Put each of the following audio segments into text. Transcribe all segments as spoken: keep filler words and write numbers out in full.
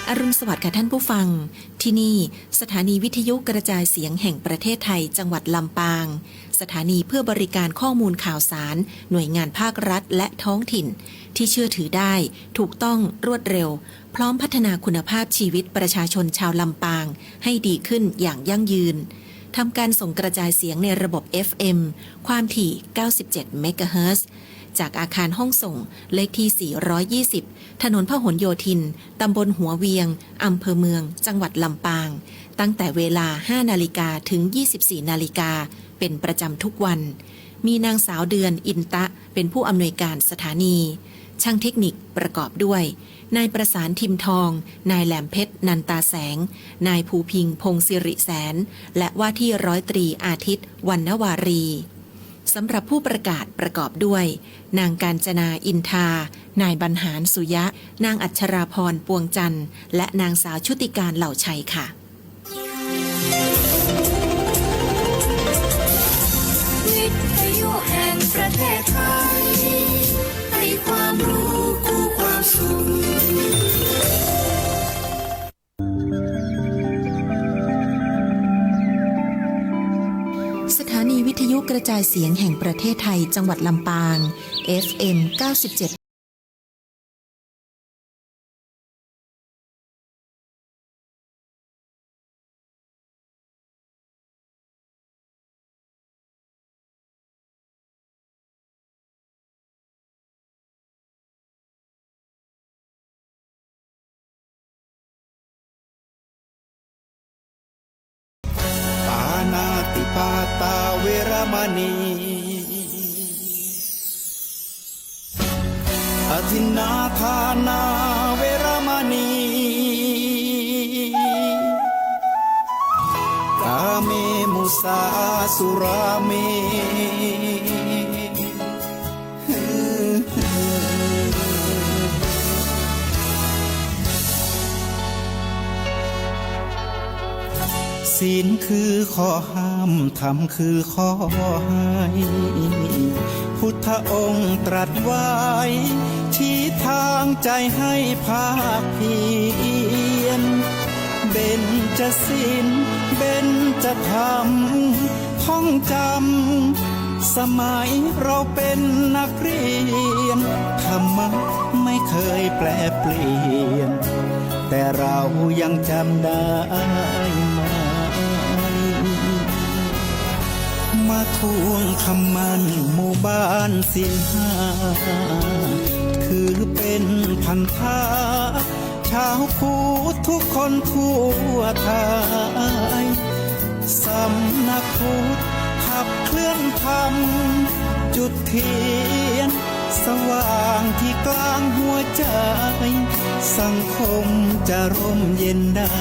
อรุณสวัสดิ์ค่ะท่านผู้ฟัง ที่นี่สถานีวิทยุกระจายเสียงแห่งประเทศไทยจังหวัดลำปาง สถานีเพื่อบริการข้อมูลข่าวสารหน่วยงานภาครัฐและท้องถิ่น ที่เชื่อถือได้ ถูกต้อง รวดเร็ว พร้อมพัฒนาคุณภาพชีวิตประชาชนชาวลำปางให้ดีขึ้นอย่างยั่งยืน ทำการส่งกระจายเสียงในระบบ เอฟ เอ็ม ความถี่ เก้าสิบเจ็ด เมกะเฮิรตซ์ จากอาคารห้องส่งเลขที่ สี่ร้อยยี่สิบ ถนนพหลโยธิน ตำบลหัวเวียง อำเภอเมือง จังหวัดลำปาง ตั้งแต่เวลา ห้านาฬิกา ถึง ยี่สิบสี่นาฬิกา เป็นประจำทุกวัน มีนางสาวเดือน อินตะ เป็นผู้อำนวยการสถานี ช่างเทคนิคประกอบด้วย นายประสาน ทิมทอง นายแหลมเพชร นันตาแสง นายภูพิงษ์ พงษ์สิริแสน และว่าที่ร้อยตรีอาทิตย์ วรรณวารี สำหรับผู้ประกาศประกอบด้วย นางกาญจนา อินทา นายบรรหาร สุยะ นางอัชราพร ปวงจันทร์ และนางสาวชุติการ เหล่าชัยค่ะ วิทยุแห่งประเทศไทย ให้ความรู้คู่ความสุข สถานีวิทยุกระจายเสียงแห่งประเทศไทย จังหวัดลำปาง เอฟ เอ็ม เก้าสิบเจ็ด ปาณาติปาตาเวระมะณี อทินนาทานาเวระมะณี กาเมมุสาสุราเม ศีลคือข้อห้าม ธรรมคือข้อให้ พุทธองค์ตรัสไว้ ชี้ทางใจให้ภาคเพียร เบญจศีล เบญจธรรม ท่องจำ สมัยเราเป็นนักเรียน ธรรมะไม่เคยแปรเปลี่ยน แต่เรายังจำได้ไหม มาทวงคำมั่นหมู่บ้านศีลห้า ถือเป็นพันธะ ชาวพุทธทุกคนทั่วไทย สำนักพุทธขับเคลื่อนธรรม จุดเทียนสว่างที่กลางหัวใจ สังคมจะร่มเย็นได้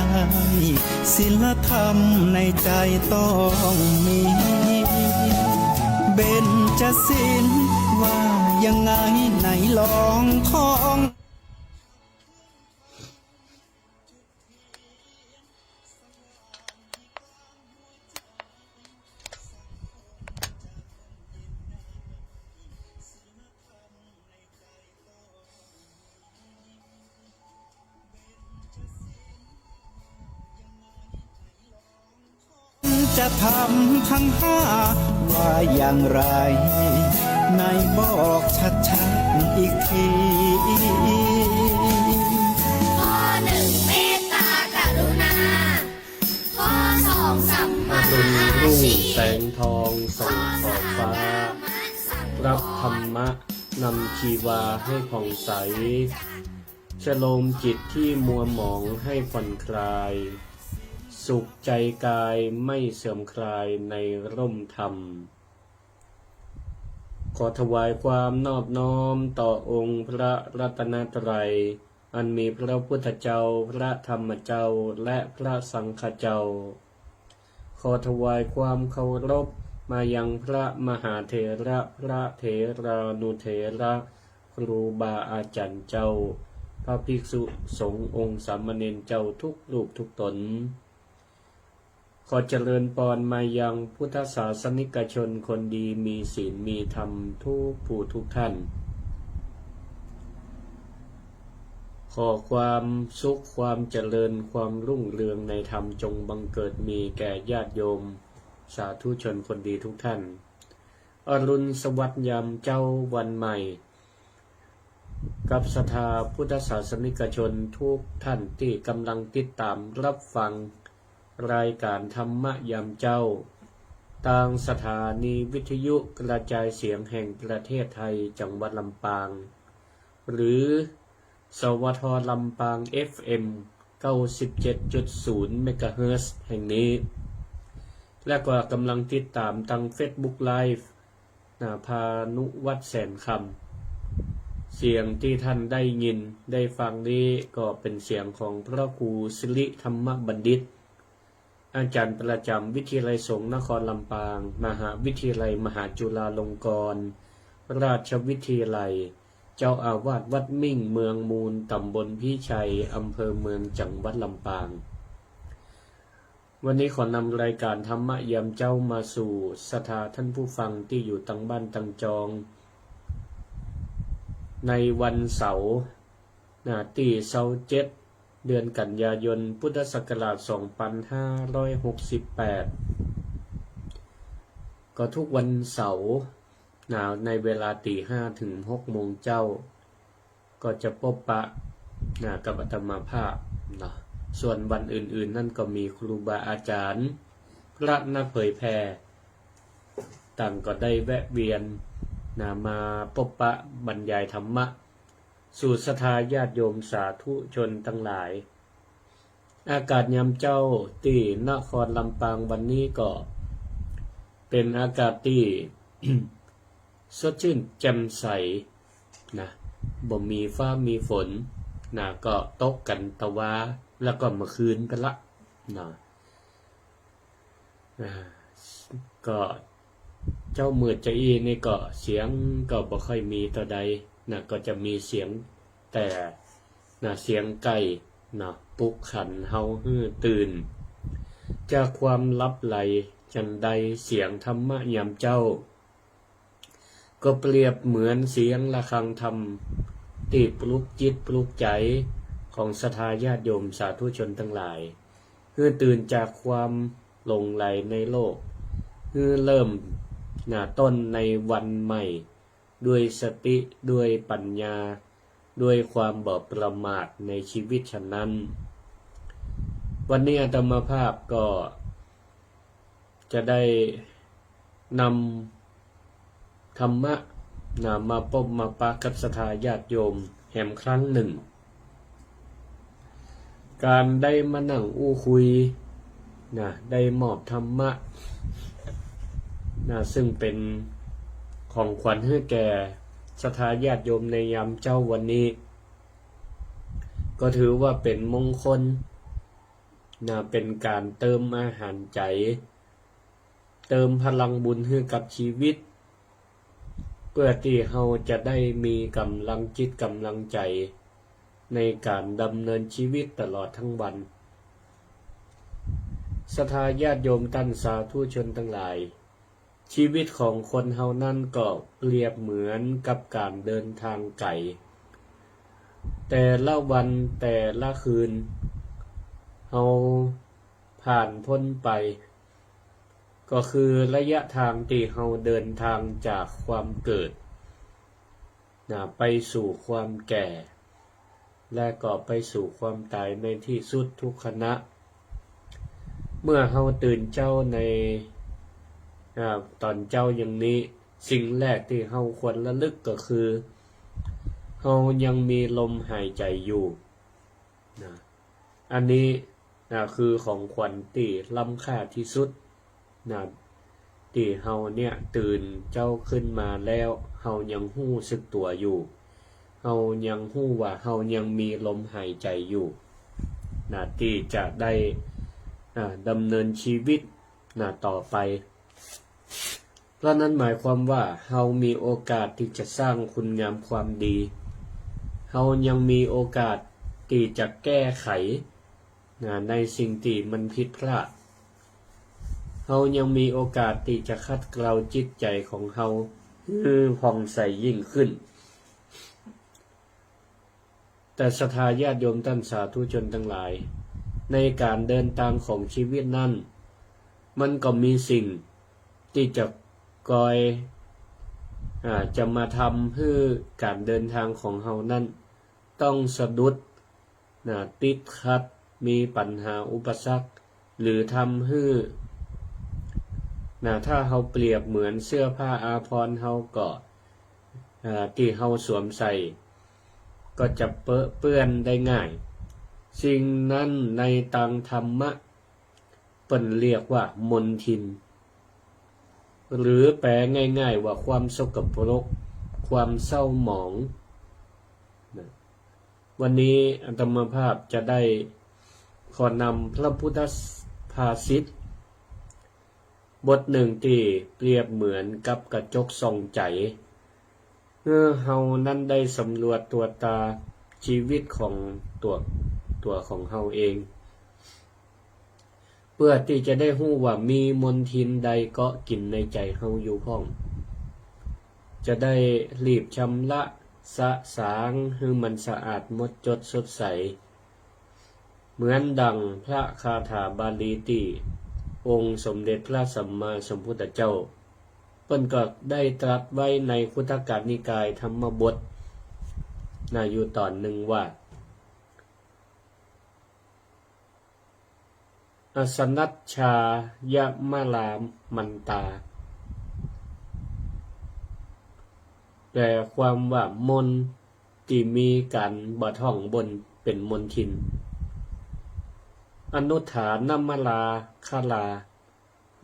ศีลธรรมในใจต้องมี เบญจศีลว่ายังไงไหนลองท่อง จะทำทั้งห้าว่าอย่างไร ไหนบอกชัดๆ อีกที ข้อหนึ่ง เมตตากรุณา ข้อสอง สัมมาอาชีพ อรุณรุ่งแสงทองส่องขอบฟ้า ข้อสาม กามสังวร รับธรรมะนำชีวาให้ผ่องใส ชโลมจิตที่มัวหมองให้ผ่อนคลาย สุขใจกายไม่เสื่อมคลายในร่มธรรม ขอถวายความนอบน้อมต่อองค์พระรัตนตรัย อันมีพระพุทธเจ้า พระธรรมเจ้า และพระสังฆเจ้า ขอถวายความเคารพมายังพระมหาเถระ พระเถรานุเถระ ครูบาอาจารย์เจ้า พระภิกษุสงฆ์องค์สามเณรเจ้าทุกรูปทุกตน ขอเจริญปอนมายังพุทธศาสนิกชนคนดีมีศีลมีธรรมทุกผู้ทุกท่าน ข ขอความสุข ความเจริญ ความรุ่งเรืองในธรรม จงบังเกิดมีแก่ญาติโยม สาธุชนคนดีทุกท่าน อรุณสวัสดิ์ยามเจ๊าวันใหม่ กับศรัทธาพุทธศาสนิกชนทุกท่านตี้ก่ำลังติดต๋ามรับฟังรายก๋านธรรมะยามเจ๊า ตางสถานีวิทยุกระจายเสียงแห่งประเทศไทย จังหวัดลำปาง หรือ สวท ลำปาง เอฟเอ็ม เก้าสิบเจ็ดจุดศูนย์ เมกะเฮิรตซ์แห่งนี้ และก็ก่ำลังติดต๋ามตางเฟซบุ๊กไลฟ์ นะ พานุวัฒน์ แสนคำ เสียงตี้ท่านได้ยินได้ฟังนี้ก็เป๋นเสียงของพระครูสิริธรรมบัณฑิต อาจ๋ารย์ประจ๋ำวิทยาลัยสงฆ์นครลำปาง มหาวิทยาลัยมหาจุฬาลงกรณราชวิทยาลัย เจ้าอาวาสวัดมิ่ง เมืองมูล ต๋ำบลพิชัย อำเภอเมือง จังหวัดลำปาง วันนี้ขอนำรายก๋านธรรมะยามเจ๊ามาสู่ศรัทธาท่านผู้ฟังตี้อยู่ตางบ้านตางจอง ในวันเสาร์ นะ ตี้ซาวเจ็ด เดือนกันยายน พุทธศักราช สองพันห้าร้อยหกสิบแปด ก็ทุกวันเสาร์ นะ ในเวลาตีห้าเถิงหกโมงเจ๊า ก็จะปบปะ นะ กับอาตมาภาพเนาะ ส่วนวันอื่นๆ นั้นก็มีครูบาอาจ๋ารย์ พระนักเผยแผ่ ต่างก็ได้แวะเวียน นะ มาปบปะบรรยายธรรมะ สู่ศรัทธาญาติโยมสาธุชนตังหลาย อากาศยามเจ๊าตี้นครลำปางวันนี้ก็เป๋นอากาศตี้ สดชื่นแจ่มใส นะ บ่มีฟ้ามีฝน นะ ก็ตกกั๋นตะวา แล้วก็เมื่อคืนไปละ นะ อ่า ก็เจ๊ามืดเจ๊าอี้นี่ก็เสียงก็บ่ค่อยมีเต้าใดนะ ก็จะมีเสียงแต่ นะ เสียงไก่ นะ ปลุกขวัญเฮาหื้อตื่น จากความหลับไหล จั่นใดเสียงธรรมะยามเจ๊า ก็เปรียบเหมือนเสียงระฆังธรรม ตี้ปลุกจิตปลุกใจของศรัทธาญาติโยมสาธุชนตังหลาย หื้อตื่นจากความหลงใหลในโลก หื้อเริ่ม นะ ต้นในวันใหม่ ด้วยสติ ด้วยปัญญา ด้วยความบ่ประมาทในชีวิตฉะนั้น วันนี้อาตมาภาพก็จะได้นำธรรมะ นะ มาปบมาปะกับศรัทธาญาติโยมแหมครั้งนึ่ง ก๋านได้มานั่งอู้คุย นะ ได้มอบธรรมะ นะ ซึ่งเป๋นของขวัญหื้อแก่ศรัทธาญาติโยมในยามเจ๊าวันนี้ ก็ถือว่าเป๋นมงคล นะ เป๋นก๋านเติมอาหารใจ๋ เติมพลังบุญหื้อกับชีวิต เปื้อตี้เฮาจะได้มีก๋ำลังจิตก๋ำลังใจ๋ ในก๋านดำเนินชีวิตตลอดทั้งวัน ศรัทธาญาติโยมต้านสาธุชนตังหลาย ชีวิตของคนเฮานั้นก็เปรียบเหมือนกับก๋านเดินทางไก๋ แต่ละวันแต่ละคืน เฮาผ่านป๊นไป ก็คือระยะทางตี้เฮาเดินทางจากความเกิด นะ ไปสู่ความแก่ และก็ไปสู่ความต๋ายในตี้สุดทุกขณะ เมื่อเฮาตื่นเจ๊าใน อ่า ต๋อนเจ๊าอย่างนี้ สิ่งแรกตี้เฮาควรระลึกก็คือ เฮายังมีลมหายใจ๋อยู่ นะ อันนี้ นะ คือของขวัญตี้ล้ำค่าตี้สุด นะ ตี้เฮาเนี่ยตื่นเจ๊าขึ้นมาแล้ว เฮายังฮู้สึกตั๋วอยู่ เฮายังฮู้ว่าเฮายังมีลมหายใจ๋อยู่ นะ ตี้จะได้ อ่า ดำเนินชีวิต นะ ต่อไป เพราะนั้นหมายความว่าเฮามีโอกาสตี้จะสร้างคุณงามความดี เฮายังมีโอกาสตี้จะแก้ไข นะ ในสิ่งตี้มันผิดพลาด เฮายังมีโอกาสตี้จะขัดเกลาจิตใจ๋ของเฮาหื้อผ่องใสยิ่งขึ้น แต่ศรัทธาญาติโยมต้านสาธุชนตังหลาย ในก๋านเดินตางของชีวิตนั้น มันก็มีสิ่งตี้จะกอย อ่า จะมาทำหื้อก๋านเดินตางของเฮานั้น ต้องสะดุด นะ ติดขัด มีปัญหาอุปสรรค หรือทำหื้อ นะ ถ้าเฮาเปรียบเหมือนเสื้อผ้าอาภรณ์เฮาก็ อ่า ตี้เฮาสวมใส่ ก็จะเปอะเปื้อนได้ง่าย สิ่งนั้นในตางธรรมะ เปิ้นเรียกว่ามลทิน หรือแปลง่ายๆ ว่าความสกปรก ความเศร้าหมอง นะ วันนี้อาตมาภาพจะได้ขอนำพระพุทธภาษิต บทหนึ่งตี้เปรียบเหมือนกับกระจกส่องใจ๋ หื้อเฮานั้นได้สำรวจตรวจตราชีวิตของตั๋ว ตั๋วของเฮาเอง เปื้อตี้จะได้ฮู้ว่ามีมลทินใดเกาะกิ๋นในใจ๋เฮาอยู่พ่อง จะได้รีบชำระสะสางหื้อมันสะอาดหมดจดสดใส เหมือนดั่งพระคาถาบาลีตี้องค์สมเด็จพระสัมมาสัมพุทธเจ้า เปิ้นก็ได้ตรัสไว้ในคุตตกนิกายธรรมบท นะ อยู่ต๋อนนึ่งว่า อสนัชชายมลามันตา แปลความว่ามลตี้มีก๋านบ่ถ่องบ่นเป๋นมลทิน อนุฐานมลาคลา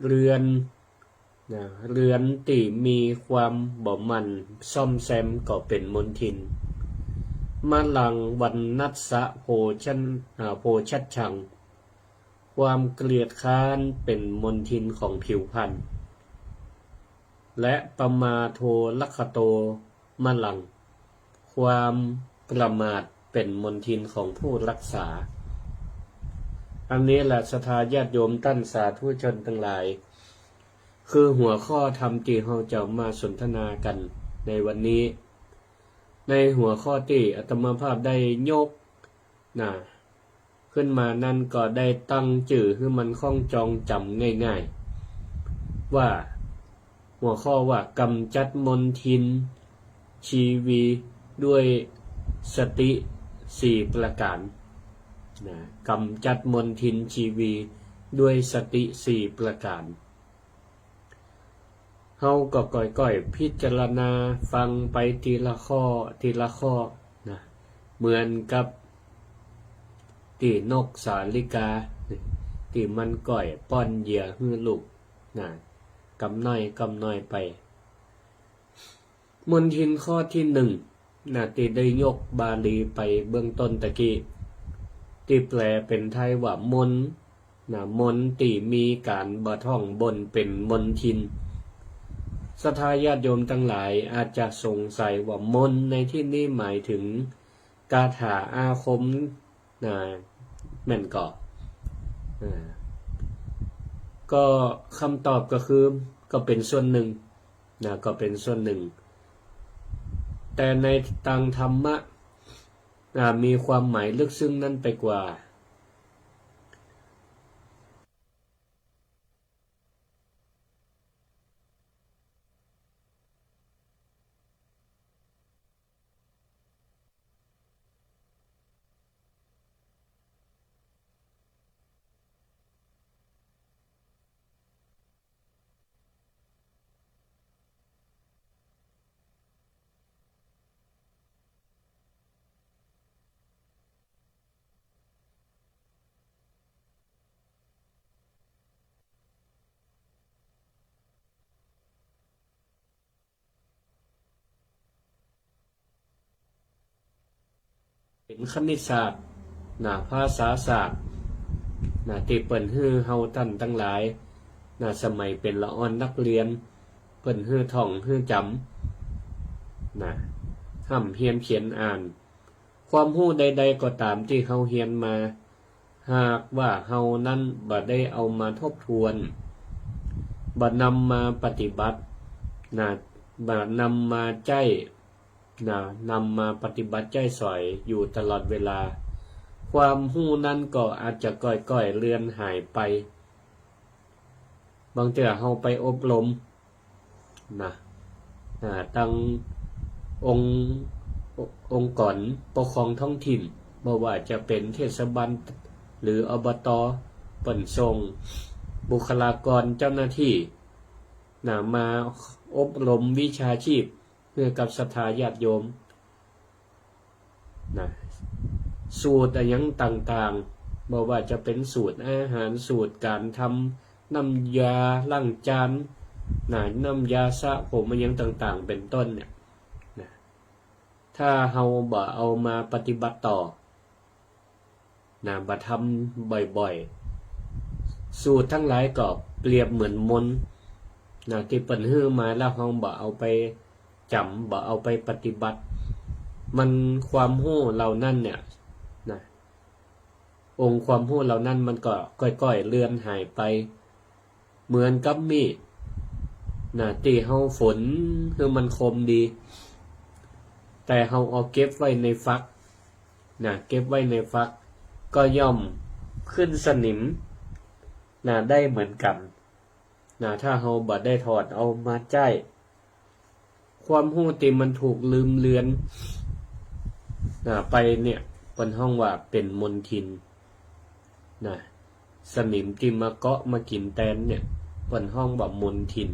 เรือน นะ เรือนตี้มีความบ่หมั่นซ่อมแซมก็เป๋นมลทิน มลังวัณณัสสะโภชัน อ่า โภชัชชัง ความเกลียดคร้านเป๋นมลทินของผิวพรรณ และปมาโทรักขโตมลัง ความประมาทเป๋นมลทินของผู้รักษา อันนี้แหละศรัทธาญาติโยมต้านสาธุชนตังหลาย คือหัวข้อธรรมตี้เฮาจะมาสนทนากั๋นในวันนี้ ในหัวข้อตี้อาตมาภาพได้ยก นะ ขึ้นมานั้นก็ได้ตั้งจื้อหื้อมันคล้องจองจ๋ำง่ายๆ ว่าหัวข้อว่ากำจัดมลทินชีวีด้วยสติสี่ประก๋าน นะ กำจัดมลทินชีวีด้วยสติสี่ประก๋าน เฮาก็ก้อยๆ พิจารณาฟังไปทีละข้อ ทีละข้อ นะ เหมือนกับตี้นกสาลิกา ตี้มันก้อยป้อนเหยื่อหื้อลูก นะ กำน้อยกำน้อยไป มลทินข้อตี้นึ่ง นะ ตี้ได้ยกบาลีไปเบื้องต้นตะกี้ ตี้แปลเป๋นไทยว่ามล นะ มลตี้มีก๋านบ่ถ่องบ่นเป๋นมลทิน ศรัทธาญาติโยมตังหลายอาจจะสงสัยว่ามลในตี้นี้หมายเถิงคาถาอาคม นะ แม่นก่อ อ่า ก็กำตอบก็คือ ก็เป๋นส่วนนึ่ง นะ ก็เป๋นส่วนนึ่ง แต่ในตางธรรมะ อ่า มีความหมายลึกซึ้งนั้นไปกว่า เป๋นคณิตศาสตร์ นะ ภาษาศาสตร์ นะ ตี้เปิ้นหื้อเฮาต้านตังหลาย นะ สมัยเป๋นละอ่อนนักเฮียน เปิ้นหื้อท่องหื้อจ๋ำ นะ ฮ่ำเฮียนเขียนอ่าน ความฮู้ใดๆ ก็ต๋ามตี้เฮาเฮียนมา หากว่าเฮานั้นบ่ได้เอามาทบทวน บ่นำมาปฏิบัติ นะ บ่นำมาใจ๊ นะ นำมาปฏิบัติใจ๊สอยอยู่ตลอดเวลา ความฮู้นั้นก็อาจจะก้อยๆ เลือนหายไป บางเตื้อเฮาไปอบรม นะ อ่า ตังองค์ องค์กรปกครองท้องถิ่น บ่ว่าจะเป๋นเทศบาล หรือ อบต. เปิ้นส่งบุคลากรเจ้าหน้าที่ นะ มาอบรมวิชาชีพหื้อกับศรัทธาญาติโยม นะ สูตรอะหยังต่างๆ บ่ว่าจะเป๋นสูตรอาหาร สูตรก๋านทำน้ำยาล้างจาน นะ น้ำยาสระผมอะหยังต่างๆ เป๋นต้นเนี่ย นะ ถ้าเฮาบ่เอามาปฏิบัติต่อ นะ บ่ทำบ่อยๆ สูตรตังหลายก็เปรียบเหมือนมนต์ นะ ตี้เปิ้นหื้อมาแล้วเฮาบ่เอาไปจ๋ำ บ่เอาไปปฏิบัติ มัน ความฮู้เหล่านั้นเนี่ย นะ องค์ความฮู้เหล่านั้นมันก็ก้อยๆ เลือนหายไป เหมือนกับมีด นะ ตี้เฮาฝนหื้อมันคมดี แต่เฮาเอาเก็บไว้ในฝัก นะ เก็บไว้ในฝัก ก็ย่อมขึ้นสนิม นะ ได้เหมือนกั๋น นะ ถ้าเฮาบ่ได้ถอดเอามาใจ๊ ความฮู้ตี้มันถูกลืมเลือน นะ ไปเนี่ย เปิ้นฮ้องว่าเป๋นมลทิน นะ สนิมตี้มาเกาะมากิ๋นแตนเนี่ย เปิ้นฮ้องว่ามลทิน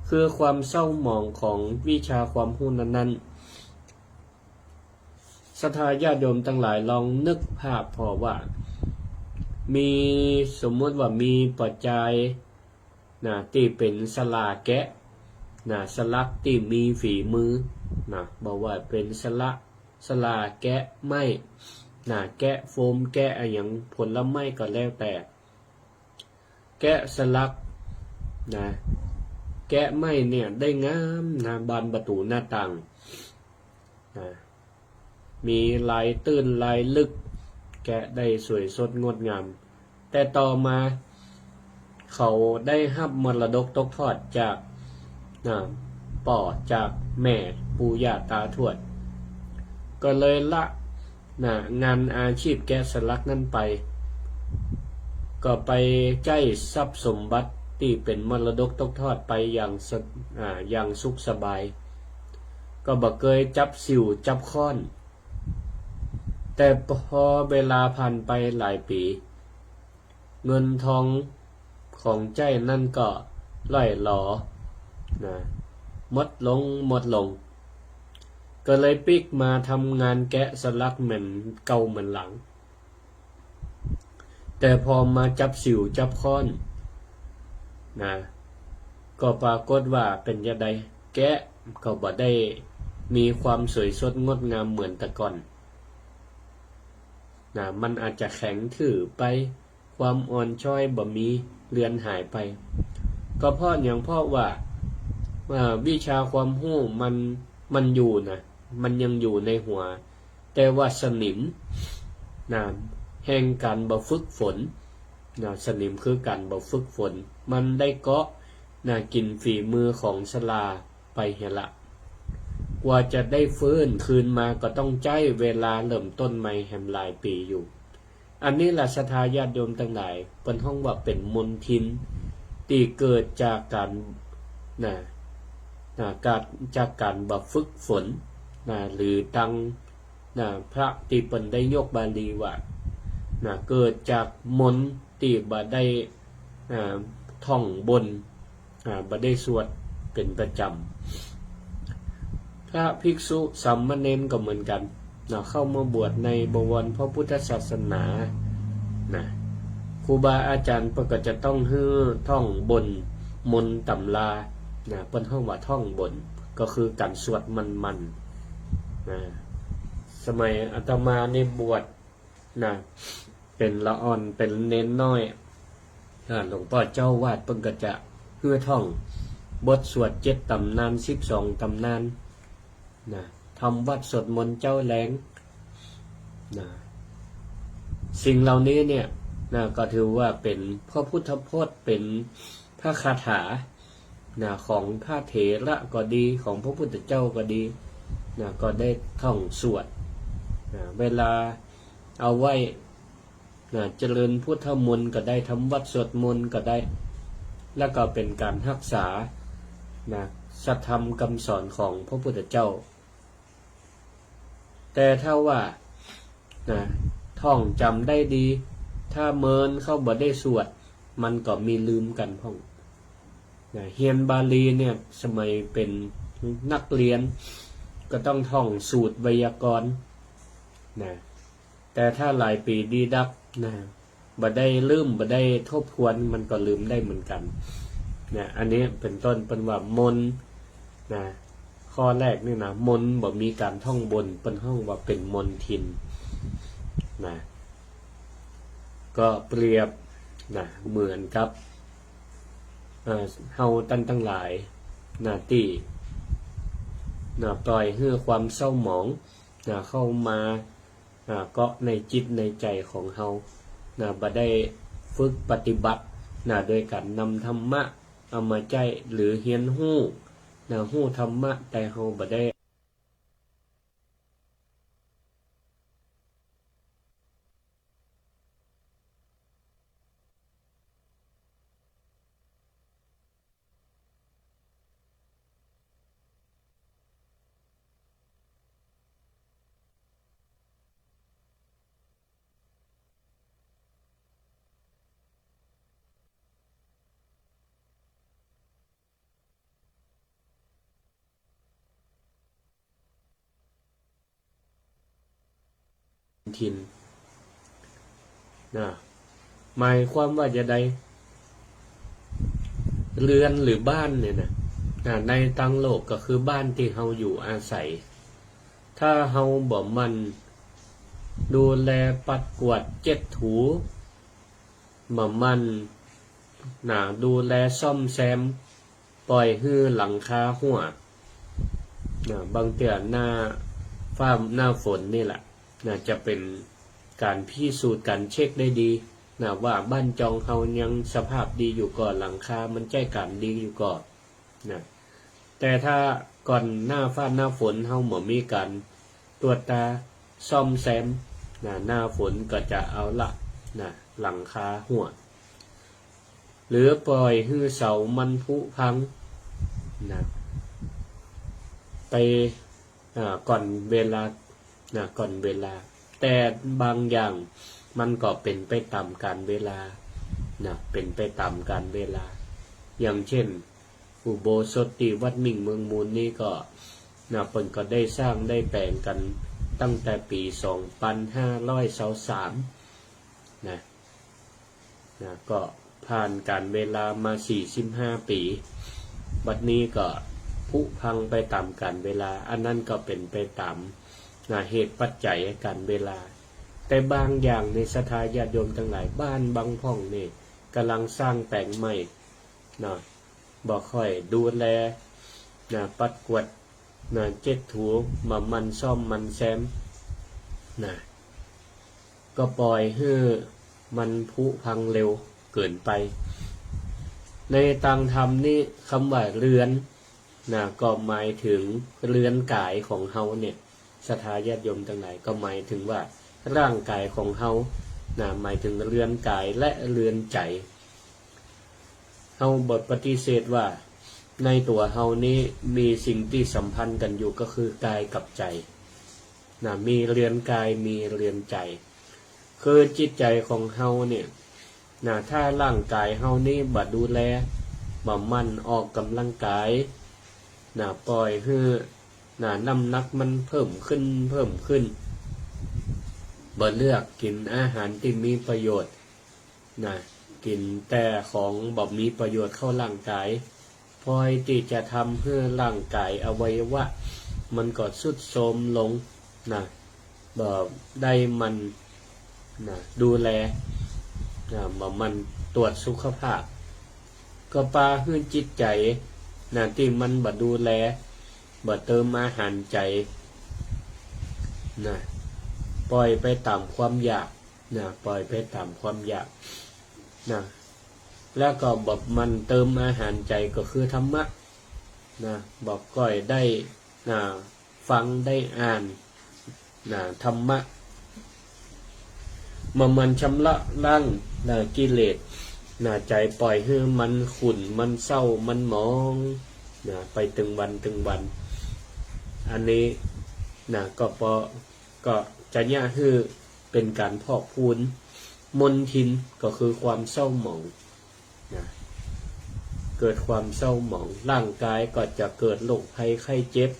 คือความเศร้าหมองของวิชาความฮู้นั้นๆ ศรัทธาญาติโยมตังหลายลองนึกภาพผ่อว่า มี สมมุติว่ามีป้อจาย นะ ตี้เป๋นสลาแกะ นะ สลักตี้มีฝีมือ นะ บ่ว่าเป๋นสละ สลาแกะไม้ นะ แกะโฟม แกะอะหยัง ผลไม้ก็แล้วแต่ แกะสลัก นะ แกะไม้เนี่ยได้งามนะ บานประตู๋หน้าต่าง นะ มีลายตื้นลายลึก แกะได้สวยสดงดงาม แต่ต่อมา เขาได้ฮับมรดกตกทอดจาก นะ ป้อจากแม่ ปู่ย่าตาทวด ก็เลยละ นะ งานอาชีพแกะสลักนั้นไป ก็ไปใจ๊ทรัพย์สมบัติตี้เป๋นมรดกตกทอดไปอย่างสะ อ่า อย่างสุขสบาย ก็บ่เกยจับสิวจับค้อน แต่พอเวลาผ่านไปหลายปี๋ เงินทองของใจ๊นั้นก็ล่อยหลอ นะ หมดลง หมดลง ก็เลยปิ๊กมาทำงานแกะสลักเหมือนเก่าเหมือนหลัง แต่พอมาจับสิวจับค้อน นะ ก็ปรากฏว่าเป๋นจาใด แกะก็บ่ได้มีความสวยสดงดงามเหมือนแต่ก่อน นะ มันอาจจะแข็งทื่อไป ความอ่อนช้อยบ่มี เลือนหายไป ก็เพราะหยัง เพราะว่า อ่า วิชาความฮู้มัน มันอยู่นะ มันยังอยู่ในหัว แต่ว่าสนิม นะ แห่งก๋านบ่ฝึกฝน นะ สนิมคือก๋านบ่ฝึกฝน มันได้เกาะ นะ กิ๋นฝีมือของสลาไปเหียละ กว่าจะได้ฟื้นคืนมาก็ต้องใจ๊เวลาเริ่มต้นใหม่แหมหลายปี๋อยู่ อันนี้แหละศรัทธาญาติโยมตังหลาย เปิ้นฮ้องว่าเป๋นมลทิน ตี้เกิดจากก๋าน นะ นะ เกิดจากก๋านบ่ฝึกฝน นะ หรือตัง นะ พระตี้เปิ้นได้ยกบาลีว่า นะ เกิดจากมนต์ตี้บ่ได้ อ่า ท่องบนต์ อ่า บ่ได้สวดเป๋นประจ๋ำ พระภิกษุสามเณรก็เหมือนกั๋น นะ เข้ามาบวชในบวรพระพุทธศาสนา นะ ครูบาอาจ๋ารย์เปิ้นก็จะต้องหื้อท่องบนต์ มนต์ต๋ำรา นะ เปิ้นฮ้องว่าท่องบนต์ ก็คือก๋านสวดหมั่นๆ นะ สมัยอาตมานี่บวช นะ เป๋นละอ่อน เป๋นเณรน้อย อ่า หลวงป้อเจ้าอาวาสเปิ้นก็จะหื้อท่องบทสวดเจ็ดต๋ำนาน สิบสองต๋ำนาน นะ ทำวัตรสวดมนต์เจ๊าแลง นะ สิ่งเหล่านี้เนี่ย นะ ก็ถือว่าเป๋นพระพุทธพจน์ เป๋นพระคาถา นะ ของพระเถระก็ดี ของพระพุทธเจ้าก็ดี นะ ก็ได้ท่องสวด นะ เวลาเอาไหว้ นะ เจริญพุทธมนต์ก็ได้ ทำวัตรสวดมนต์ก็ได้ แล้วก็เป๋นก๋านฮักษา นะ สัตธรรมกำสอนของพระพุทธเจ้า แต่ถ้าว่า นะ ท่องจ๋ำได้ดี ถ้าเมินเข้าบ่ได้สวด มันก็มีลืมกั๋นพ่อง นะ เฮียนบาลีเนี่ย สมัยเป๋นนักเฮียน ก็ต้องท่องสูตรไวยากรณ์ นะ แต่ถ้าหลายปี๋ดีดัก นะ บ่ได้เริ่ม บ่ได้ทบทวน มันก็ลืมได้เหมือนกั๋น นะ อันนี้เป๋นต้น เปิ้นว่ามนต์ นะ ข้อแรกนี่นะ มนต์บ่มีก๋านท่องบน เปิ้นฮ้องว่าเป๋นมนทิน นะ ก็เปรียบ นะ เหมือนกับ เอ่อ เฮาต้านตังหลาย นะ ตี้ นะ ปล่อยหื้อความเศร้าหมอง นะ เข้ามา นะ เกาะในจิตในใจ๋ของเฮา นะ บ่ได้ฝึกปฏิบัติ นะ โดยก๋านนำธรรมะเอามาใจ๊ หรือเฮียนฮู้ นะ ฮู้ธรรมะ แต่เฮาบ่ได้ ถิ่น นะ หมายความว่าจาใด เฮือนหรือบ้านเนี่ยนะ นะ ในตังโลกก็คือบ้านตี้เฮาอยู่อาศัย ถ้าเฮาบ่หมั่นดูแลปัดกวาดเช็ดถู บ่หมั่น นะ ดูแลซ่อมแซม ปล่อยหื้อหลังคาฮั่ว นะ บางเตื้อหน้าฟ้าหน้าฝนนี่แหละ นะ จะเป๋นก๋านพิสูจน์ ก๋านเช็คได้ดี นะ ว่าบ้านจองเฮายังสภาพดีอยู่ก่อ หลังคามันใจ๊ก๋านดีอยู่ก่อ นะ แต่ถ้าก่อนหน้าฟ้าหน้าฝนเฮาบ่มีก๋านตรวจตาซ่อมแซม นะ หน้าฝนก็จะเอาละ นะ หลังคาฮั่ว หรือปล่อยหื้อเสามันผุพัง นะ ไป อ่า ก่อนเวลา นะ ก่อนเวลา แต่บางอย่างมันก็เป๋นไปต๋ามกาลเวลา นะ เป๋นไปต๋ามกาลเวลา อย่างเช่น อุโบสถตี้วัดมิ่งเมืองมูลนี้ก็ นะ เปิ้นก็ได้สร้างได้แป๋งกั๋นตั้งแต่ปี๋สองปันห้าร้อยซาวสาม นะ นะ ก็ผ่านกาลเวลามาสี่สิบห้าปี๋ บัดนี้ก็ผุพังไปต๋ามกาลเวลา อันนั้นก็เป๋นไปต๋าม นะ เหตุปัจจัยกาลเวลา แต่บางอย่างนี่ศรัทธาญาติโยมตังหลาย บ้านบางพ่องนี่ก่ำลังสร้างแป๋งใหม่ นะ บ่ค่อยดูแล นะ ปัดกวาด นะ เช็ดถู บ่หมั่นซ่อมหมั่นแซม นะ ก็ปล่อยหื้อมันผุพังเร็วเกินไป ในตางธรรมนี้กำว่าเฮือน นะ ก็หมายเถิงเฮือนก๋ายของเฮาเนี่ย ศรัทธาญาติโยมตังหลาย ก็หมายเถิงว่าร่างก๋ายของเฮา นะ หมายเถิงเฮือนก๋ายและเฮือนใจ๋ เฮาบ่ปฏิเสธว่าในตั๋วเฮานี้มีสิ่งตี้สัมพันธ์กั๋นอยู่ก็คือกายกับใจ๋ นะ มีเฮือนกาย มีเฮือนใจ๋ คือจิตใจ๋ของเฮาเนี่ย นะ ถ้าร่างก๋ายเฮานี้บ่ดูแล บ่หมั่นออกก๋ำลังกาย นะ ปล่อยหื้อ นะ น้ำหนักมันเพิ่มขึ้น เพิ่มขึ้น บ่เลือกกิ๋นอาหารตี้มีประโยชน์ นะ กิ๋นแต่ของบ่มีประโยชน์เข้าร่างกาย ปล่อยตี้จะทำหื้อร่างกายอวัยวะมันก็ทรุดโทรมลง นะ บ่ได้หมั่น นะ ดูแล นะ บ่หมั่นตรวจสุขภาพ ก็ปาหื้อจิตใจ๋ นะ ตี้มันบ่ดูแล บ่เติมอาหารใจ๋ นะ ปล่อยไปต๋ามความอยาก นะ ปล่อยไปต๋ามความอยาก นะ แล้วก็บ่หมั่นเติมอาหารใจ๋ก็คือธรรมะ นะ บ่ค่อยได้ นะ ฟังได้อ่าน นะ ธรรมะ เมื่อมันชำระล้าง นะ กิเลส นะ ใจ๋ ป่อยหื้อมันขุ่น มันเศร้า มันหมอง นะ ไปตึงวันตึงวัน อันนี้ นะ ก็เป๋าะ ก็จะเยียะหื้อเป๋นก๋านพอกพูน มลทินก็คือความเศร้าหมอง นะ เกิดความเศร้าหมอง ร่างกายก็จะเกิดโรคภัยไข้เจ็บ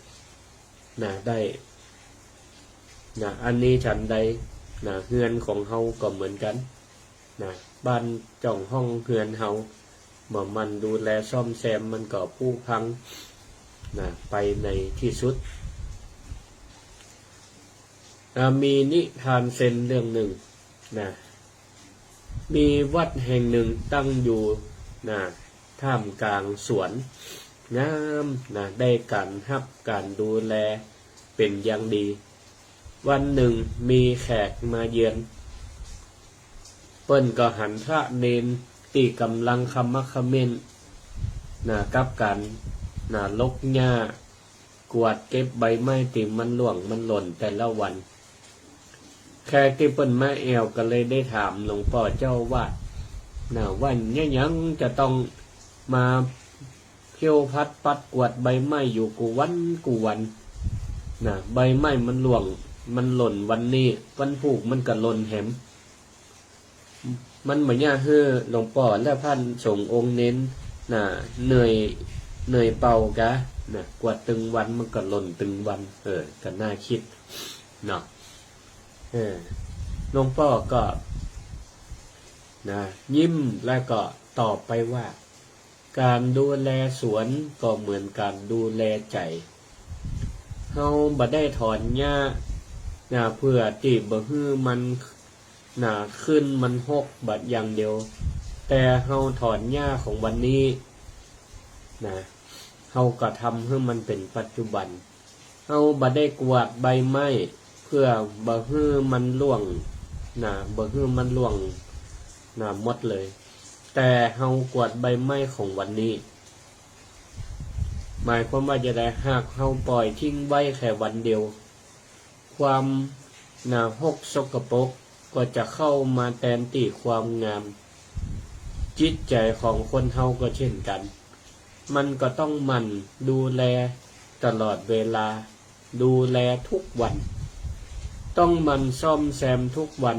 นะ ได้ นะ อันนี้ฉันใด นะ เฮือนของเฮาก็เหมือนกั๋น นะ บ้านจ้องห้องเฮือนเฮา บ่หมั่นดูแลซ่อมแซมมันก็ผุพัง นะ ไปในตี้สุด นะ มีนิทานเซนเรื่องนึ่ง นะ มีวัดแห่งนึ่งตั้งอยู่ นะ ท่ามก๋างสวนงาม นะ ได้ก๋านฮับก๋านดูแลเป๋นอย่างดี วันนึ่งมีแขกมาเยือน เปิ้นก็หันพระเณรตี้ก่ำลังขมักเขม้น นะ กับก๋าน นะ ลกหญ้า กวาดเก็บใบไม้ตี้มันร่วงมันหล่นแต่ละวัน แขกตี้เปิ้นมาแอ่วก็เลยได้ถามหลวงป้อเจ้าอาวาส นะ ว่าเยียะหยังจะต้องมาเพี้ยวพัดปัดกวาดใบไม้อยู่กู้วันกู้วัน นะ ใบไม้มันร่วงมันหล่นวันนี้ วันพูกมันก็หล่นแหม มันบ่เยียะหื้อหลวงป้อและพระสงฆ์องค์เณร นะ เหนื่อย เหนื่อยเปล่าก๊ะ นะ กวาดตึงวันมันก็หล่นตึงวัน เออ ก็น่าคิด เนาะ เออ หลวงป้อก็ นะ ยิ้มแล้วก็ตอบไปว่า ก๋านดูแลสวนก็เหมือนก๋านดูแลใจ๋ เฮาบ่ได้ถอนหญ้า นะ เปื้อตี้บ่หื้อมัน นะ ขึ้นมันฮกบาดอย่างเดียว แต่เฮาถอนหญ้าของวันนี้ นะ เฮาก็ทำหื้อมันเป๋นปัจจุบัน เฮาบ่ได้กวาดใบไม้เปื้อบ่หื้อมันร่วง นะ บ่หื้อมันร่วง นะ หมดเลย แต่เฮากวาดใบไม้ของวันนี้ หมายความว่าจะใด หากเฮาป่อยทิ้งไว้แค่วันเดียว ความ นะ ฮกสกปรกก็จะเข้ามาแตนตี้ความงาม จิตใจ๋ของคนเฮาก็เช่นกั๋น มันก็ต้องหมั่นดูแลตลอดเวลา ดูแลทุกวัน ต้องหมั่นซ่อมแซมทุกวัน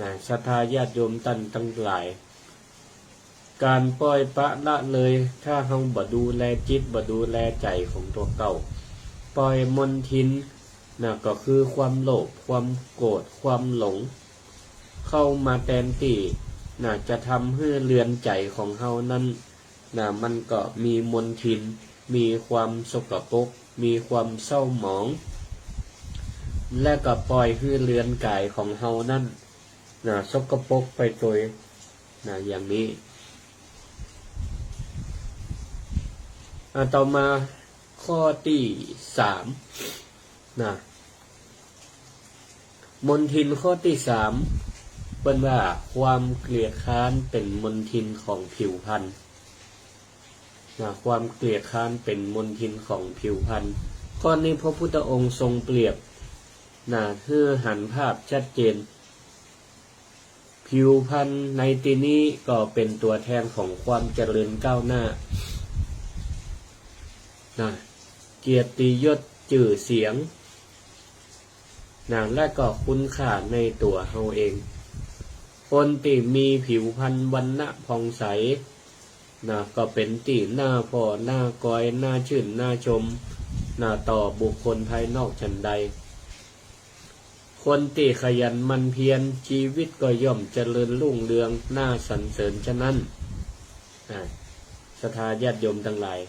นะ ศรัทธาญาติโยมต้านตังหลาย ก๋านป่อยปละละเลย ถ้าเฮาบ่ดูแลจิต บ่ดูแลใจ๋ของตั๋วเก่า ป่อยมลทิน นะ ก็คือความโลภ ความโกรธ ความหลง เข้ามาแตนตี้ นะ จะทำหื้อเฮือนใจ๋ของเฮานั้น นะ มันก็มีมลทิน มีความสกปรก มีความเศร้าหมอง และก็ป่อยหื้อเฮือนก๋ายของเฮานั้น นะ สกปรกไปโตย นะ อย่างนี้ อ่ะ ต่อมาข้อตี้สาม นะ มลทินข้อตี้สาม เปิ้นว่าความเกลียดคร้านเป๋นมลทินของผิวพรรณ นะ ความเกลียดคร้านเป๋นมลทินของผิวพรรณ ข้อนี้พระพุทธองค์ทรงเปรียบ นะ หื้อหันภาพชัดเจน ผิวพรรณในตี้นี้ก็เป๋นตั๋วแทนของความเจริญก้าวหน้า นะ เกียรติยศจื้อเสียง นะ และก็คุณค่าในตั๋วเฮาเอง คนตี้มีผิวพรรณวรรณะผ่องใส นะ ก็เป๋นตี้น่าผ่อ น่ากอย น่าชื่น น่าชม นะ ต่อบุคคลภายนอกฉันใด คนตี้ขยันหมั่นเพียร ชีวิตก็ย่อมเจริญรุ่งเรือง น่าสรรเสริญฉะนั้น อ่า ศรัทธาญาติโยมตังหลาย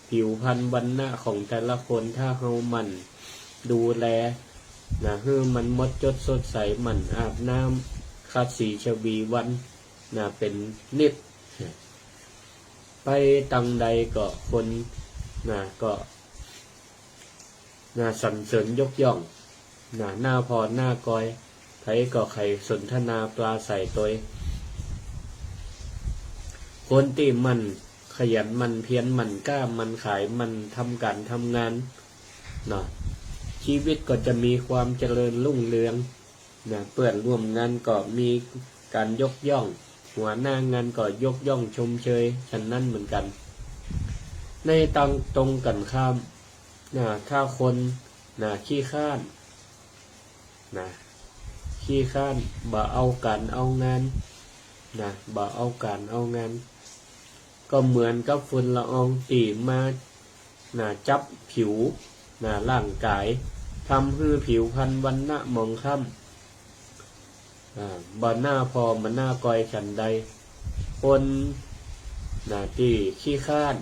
ผิวพรรณวรรณะของแต่ละคน ถ้าเฮาหมั่นดูแล นะ หื้อมันหมดจดสดใส หมั่นอาบน้ำ ขัดสีชวีวัน นะ เป๋นนิตย์ ไปตังใดก็คน นะ ก็ นะ สรรเสริญยกย่อง นะ น่าผ่อ น่ากอย ใผก็ใค่สนทนาปราศรัยโตย คนตี้หมั่นขยันหมั่นเพียร หมั่นก้าหมั่นขาย หมั่นทำก๋านทำงาน เนาะ ชีวิตก็จะมีความเจริญรุ่งเรือง นะ เปื้อนร่วมงานก็มีก๋านยกย่อง หัวหน้างานก็ยกย่องชมเชย ฉันนั้นเหมือนกั๋น ในตางตรงกั๋นข้าม นะ ถ้าคน นะ ขี้คร้าน นะ ขี้คร้าน บ่เอาก๋านเอางาน นะ บ่เอาก๋านเอางาน ก็เหมือนกับฝุ่นละอองตี้มา นะ จับผิว นะ ร่างก๋าย ทำหื้อผิวพรรณวรรณะหมองคล้ำ อ่า บ่หน้าผ่อบ่หน้าก่อยฉันใด คน นะ ตี้ขี้คร้าน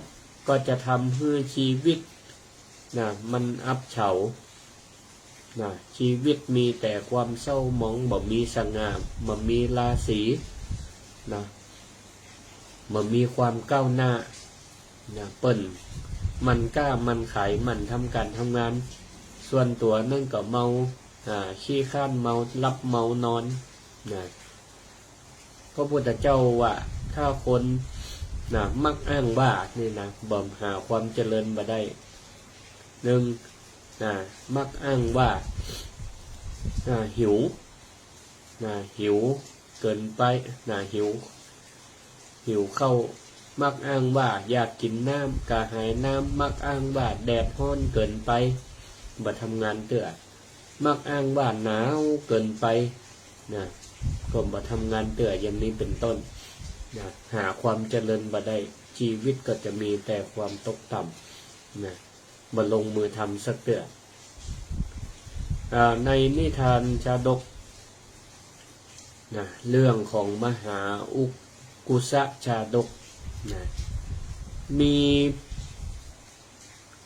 ก็จะทำหื้อชีวิต นะ มันอับเฉา นะ ชีวิตมีแต่ความเศร้าหมอง บ่มีสง่า บ่มีราศี นะ บ่มีความก้าวหน้า นะ เปิ้นหมั่นก๊าหมั่นขาย หมั่นทำก๋านทำงาน ส่วนตั๋วนั้นก็เมา อ่า ขี้คร้าน เมาหลับเมานอน นะ พระพุทธเจ้าว่า ถ้าคน นะ มักอ้างว่า นี่นะ บ่หาความเจริญบ่ได้ นึ่ง นะ มักอ้างว่า อ่า หิว นะ หิวเกิ๋นไป นะ หิว หิวข้าว มักอ้างว่าอยากกิ๋นน้ำ กระหายน้ำ มักอ้างว่าแดดฮ้อนเกิ๋นไป บ่ทำงานเตื้อ มักอ้างว่าหนาวเกิ๋นไป นะ ก็บ่ทำงานเตื้อ อย่างนี้เป๋นต้น นะ หาความเจริญบ่ได้ ชีวิตก็จะมีแต่ความตกต่ำ นะ บ่ลงมือทำสักเตื้อ อ่า ในนิทานชาดก นะ เรื่องของมหาอุกกุสะชาดก นะ มี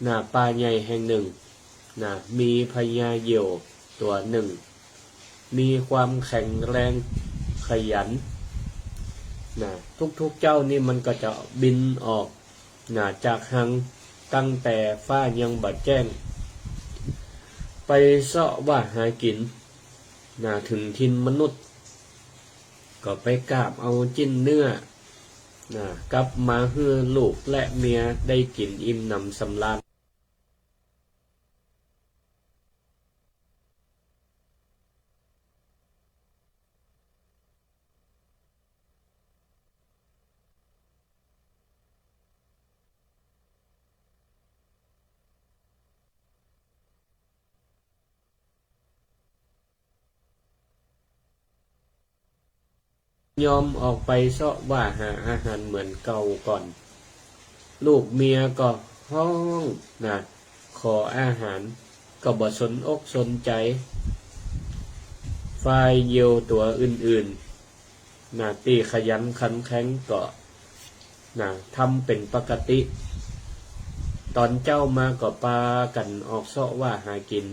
นะ ป่าใหญ่แห่งหนึ่ง นะ มีพญาเหยี่ยวตั๋วหนึ่ง มีความแข็งแรงขยัน นะ ทุกๆ เจ๊านี่มันก็จะบินออก นะ จากฮังตั้งแต่ฟ้ายังบ่แจ้ง ไปเซาะว่าหากิ๋น นะ เถิงถิ่นมนุษย์ ก็ไปกาบเอาจิ๊นเนื้อ นะ กลับมาหื้อลูกและเมียได้กิ๋นอิ่มหนำสำราญ ยอมออกไปเซาะว่าหาอาหารเหมือนเก่าก่อน ลูกเมียก็ฮ้อง นะ ขออาหาร ก็บ่สนอกสนใจ๋ ฝ่ายเหยี่ยวตั๋วอื่นๆ นะ ตี้ขยันขันแข็งก็ นะ ทำเป๋นปกติ ต๋อนเจ๊ามาก็ปากั๋นออกเซาะว่าหากิ๋น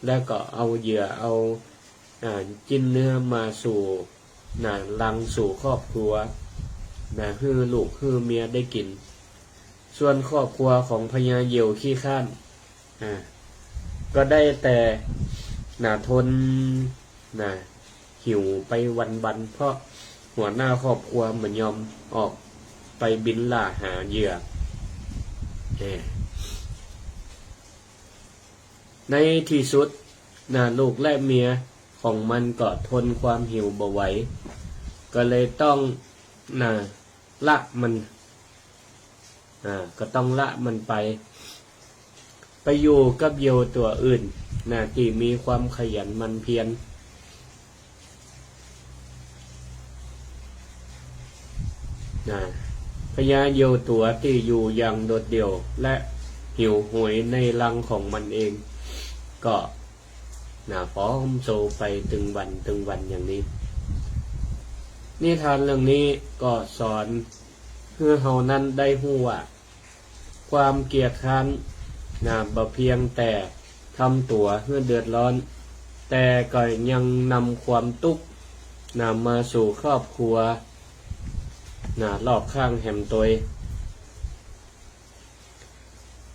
แล้วก็เอาเหยื่อเอา อ่า จิ๊นเนื้อมาสู่ นะ รังสู่ครอบครัว นะ หื้อลูกหื้อเมียได้กิ๋น ส่วนครอบครัวของพญาเหยี่ยวขี้คร้าน อ่า ก็ได้แต่ นะ ทน นะ หิวไปวันๆ เพราะหัวหน้าครอบครัวบ่ยอมออกไปบินล่าหาเหยื่อ เอ่อ ในตี้สุด นะ ลูกและเมียของมันก็ทนความหิวบ่ไหว ก็เลยต้อง นะ ละมัน อ่า ก็ต้องละมันไป ไปอยู่กับเหยี่ยวตั๋วอื่น นะ ตี้มีความขยันหมั่นเพียร นะ พญาเหยี่ยวตั๋วตี้อยู่อย่างโดดเดี่ยว และหิวโหยในรังของมันเอง ก็ นะ ผอมโซไปตึงวันตึงวันอย่างนี้ นิทานเรื่องนี้ก็สอนหื้อเฮานั้นได้ฮู้ว่า ความเกียจคร้าน นะ บ่เพียงแต่ทำตั๋วหื้อเดือดร้อน แต่ก็ยังนำความตุ๊กข์ นะ มาสู่ครอบครัว นะ รอบข้างแหมตวย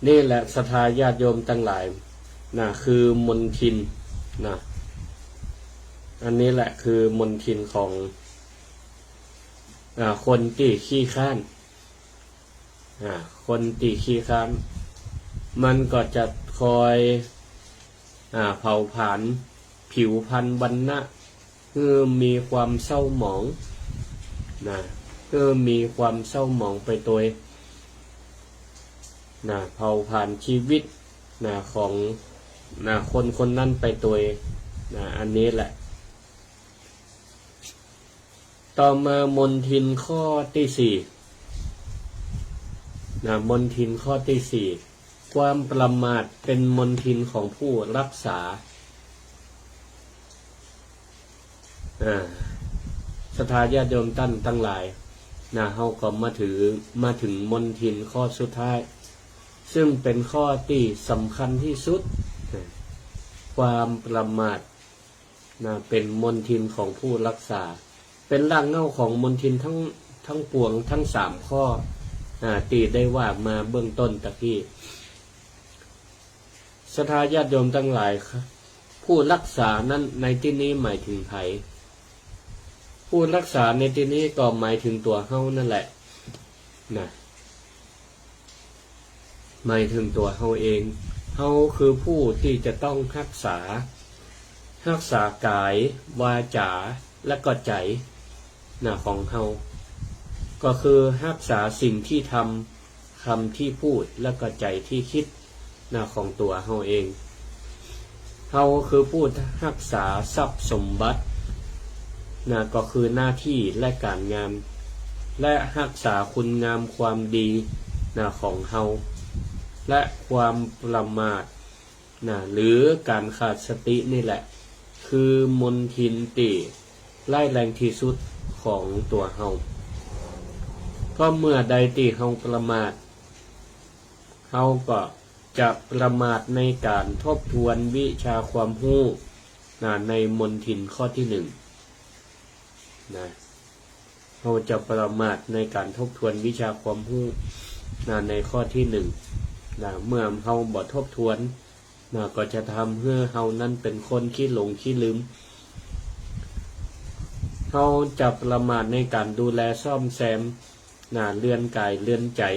นี่แหละศรัทธาญาติโยมตังหลาย นะ คือมลทิน นะ อันนี้แหละคือมลทินของ อ่า คนตี้ขี้คร้าน อ่า คนตี้ขี้คร้าน มันก็จะ คอย อ่า เผาผลาญผิวพรรณวรรณะ หื้อมีความเศร้าหมอง นะ หื้อมีความเศร้าหมองไปตวย นะ เผาผลาญชีวิต นะ ของ นะ คนคนนั้นไปตวย นะ อันนี้แหละ ต่อมามลทินข้อตี้สี่ นะ มลทินข้อตี้สี่ ความประมาทเป็นมลทินของผู้รักษา อ่า ศรัทธาญาติโยมต้านตังหลาย นะ เฮาก็มาถือ มาเถิงมลทินข้อสุดท้าย ซึ่งเป๋นข้อตี้สำคัญตี้สุด นะ ความประมาท นะ เป๋นมลทินของผู้รักษา เป๋นรากเหง้าของมลทินตึง ตึงปวง ตึงสามข้อ นะ ตี้ได้ว่ามาเบื้องต้นตะกี้ ศรัทธาญาติโยมตังหลายครับ ผู้รักษานั้นในตี้นี้หมายเถิงใผ ผู้รักษาในตี้นี้ก็หมายเถิงตั๋วเฮานั่นแหละ นะ หมายเถิงตั๋วเฮาเอง เฮาคือผู้ตี้จะต้องฮักษา ฮักษากาย วาจา และก็ใจ๋ นะ ของเฮา ก็คือฮักษาสิ่งตี้ทำ กำตี้พูด และก็ใจ๋ตี้กึ๊ด นะ ของตั๋วเฮาเอง เฮาคือผู้ฮักษาทรัพย์สมบัติ นะ ก็คือหน้าตี้และก๋านงาน และฮักษาคุณงามความดี นะ ของเฮา และความประมาท นะ หรือก๋านขาดสตินี่แหละ คือมลทินตี้ร้ายแรงตี้สุดของตั๋วเฮา เพราะเมื่อใดตี้เฮาประมาท เฮาก็จะประมาทในก๋านทบทวนวิชาความฮู้ นะ ในมลทินข้อตี้หนึ่ง นะ เฮาจะประมาทในก๋านทบทวนวิชาความฮู้ นะ ในข้อตี้หนึ่ง นะ เมื่อเฮาบ่ทบทวน นะ ก็จะทำหื้อเฮานั้นเป๋นคนขี้หลงขี้ลืม เฮาจะประมาทในก๋านดูแลซ่อมแซม นะ เรือนกายเรือนใจ๋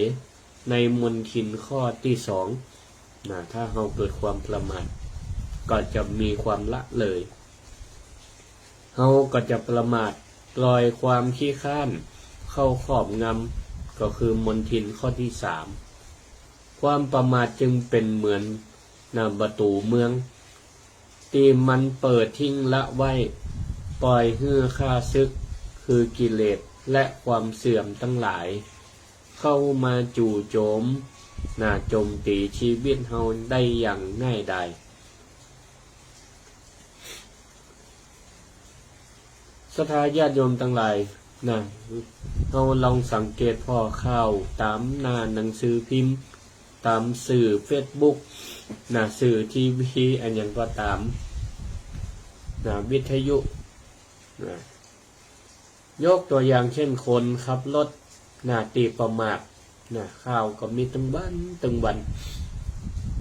ในมลทินข้อตี้สอง นะ ถ้าเฮาเกิดความประมาท ก็จะมีความละเลย เฮาก็จะประมาท ปล่อยความขี้คร้านเข้าครอบงำ ก็คือมลทินข้อตี้สาม ความประมาทจึงเป๋นเหมือน นะ ประตู๋เมือง ตี้มันเปิดทิ้งละไว้ ปล่อยหื้อข้าศึก คือกิเลส และความเสื่อมตังหลาย เข้ามาจู่โจม นะ โจมตี๋ชีวิตเฮาได้อย่างง่ายดาย ศรัทธาญาติโยมตังหลาย นะ เฮาลองสังเกตผ่อข่าวต๋ามหน้าหนังสือพิมพ์ ต๋ามสื่อเฟซบุ๊ก นะ สื่อทีวี อะหยังก็ต๋าม นะ วิทยุ นะ ยกตั๋วอย่างเจ้นคนขับรถ นะ ตี้ประมาท นะ ข่าวก็มีตึงวันตึงวัน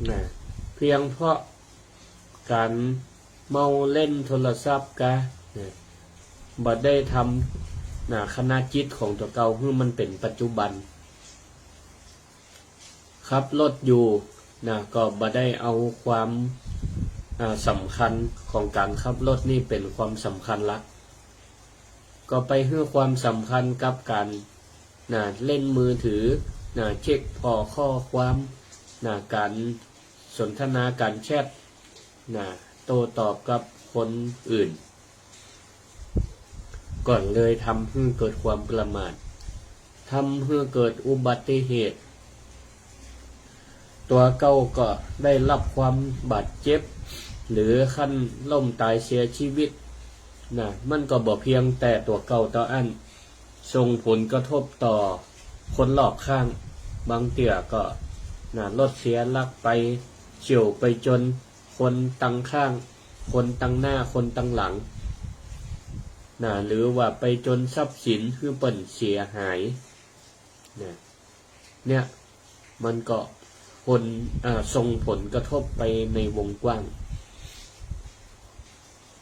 นะ เพียงเพราะก๋านเมาเล่นโทรศัพท์กา นะ บ่ได้ทำ นะ ขณะจิตของตั๋วเก่าหื้อมันเป๋นปัจจุบัน ขับรถอยู่ นะ ก็บ่ได้เอาความ อ่า สำคัญของก๋านขับรถนี่เป๋นความสำคัญหลัก ก็ไปหื้อความสำคัญกับก๋าน นะ เล่นมือถือ นะ เช็คผ่อข้อความ นะ ก๋านสนทนา ก๋านแชท นะ โต้ตอบกับคนอื่น ก็เลยทำหื้อเกิดความประมาท ทำหื้อเกิดอุบัติเหตุ ตั๋วเก่าก็ได้ฮับความบาดเจ็บ หรือขั้นล้มต๋ายเสียจีวิต นะ มันก็บ่เพียงแต่ตั๋วเก่าเต้าอั้น ส่งผลกระทบต่อคนรอบข้าง บางเตื้อก็ นะ รถเสียหลักไป เฉี่ยวไปจนคนตังข้าง คนตังหน้า คนตังหลัง นะ หรือว่าไปจนทรัพย์สินหื้อเปิ้นเสียหาย นะ เนี่ย มันก็ผล อ่า ส่งผลกระทบไปในวงกว้าง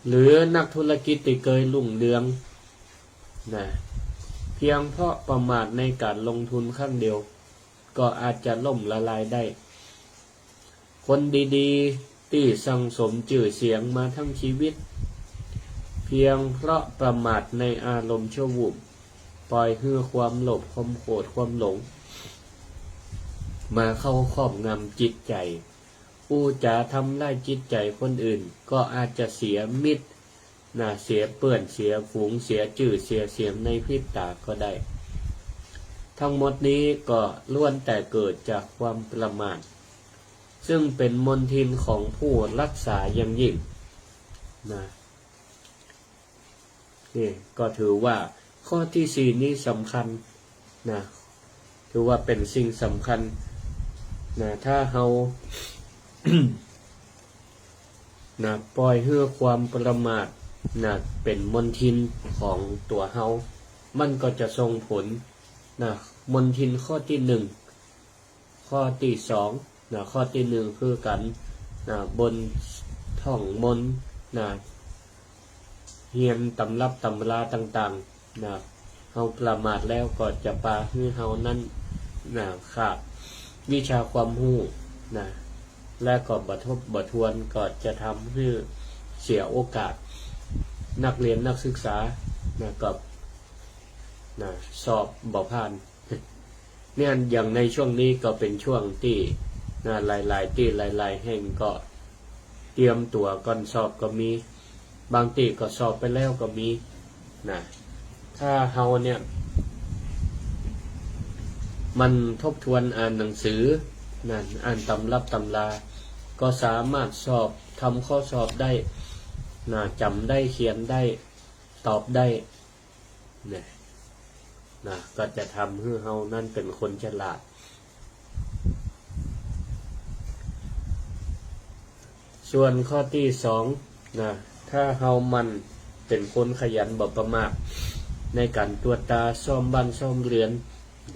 หรือนักธุรกิจตี้เกยรุ่งเรือง นะ เพียงเพราะประมาทในก๋านลงทุนครั้งเดียว ก็อาจจะล้มละลายได้ คนดีๆ ตี้สั่งสมจื้อเสียงมาทั้งชีวิต เพียงเพราะประมาทในอารมณ์ชั่ววูบ ปล่อยหื้อความโลภ ความโกรธ ความหลง มาเข้าครอบงำจิตใจ๋ อู้จ๋าทำร้ายจิตใจ๋คนอื่น ก็อาจจะเสียมิตร นะ เสียเปื้อน เสียฝูง เสียจื้อ เสียเสียงในพริบต๋าก็ได้ ทั้งหมดนี้ก็ล้วนแต่เกิดจากความประมาท ซึ่งเป็นมลทินของผู้รักษาอย่างยิ่ง นะ นี่ก็ถือว่าข้อตี้สี่นี้สำคัญ นะ ถือว่าเป๋นสิ่งสำคัญ นะ ถ้าเฮา นะ ปล่อยหื้อความประมาท นะ เป๋นมลทินของตั๋วเฮา มันก็จะส่งผล นะ มลทินข้อตี้หนึ่ง ข้อตี้สอง นะ ข้อตี้หนึ่งคือกั๋น นะ บนท่องมนต์ นะ เฮียนตำรับตำราต่างๆ นะ เฮาประมาทแล้วก็จะปาหื้อเฮานั้น นะ ขาดวิชาความฮู้ นะ และก็บ่ทบบ่ทวน ก็จะทำหื้อเสียโอกาส นักเรียนนักศึกษา นะ ก็ นะ สอบบ่ผ่าน เนี่ย อย่างในช่วงนี้ก็เป๋นช่วงตี้ นะ หลายๆ ตี้หลายๆ แห่งก็เตรียมตั๋วก่อนสอบก็มี บางตี้ก็สอบไปแล้วก็มี นะ ถ้าเฮาเนี่ย หมั่นทบทวนอ่านหนังสือ นะ อ่านตำรับตำรา ก็สามารถสอบ ทำข้อสอบได้ นะ จ๋ำได้ เขียนได้ ตอบได้ นะ นะ ก็จะทำหื้อเฮานั้นเป๋นคนฉลาด ส่วนข้อตี้สอง นะ ถ้าเฮาหมั่นเป๋นคนขยันบ่ประมาทในก๋านตรวจตราซ่อมบ้านซ่อมเรือน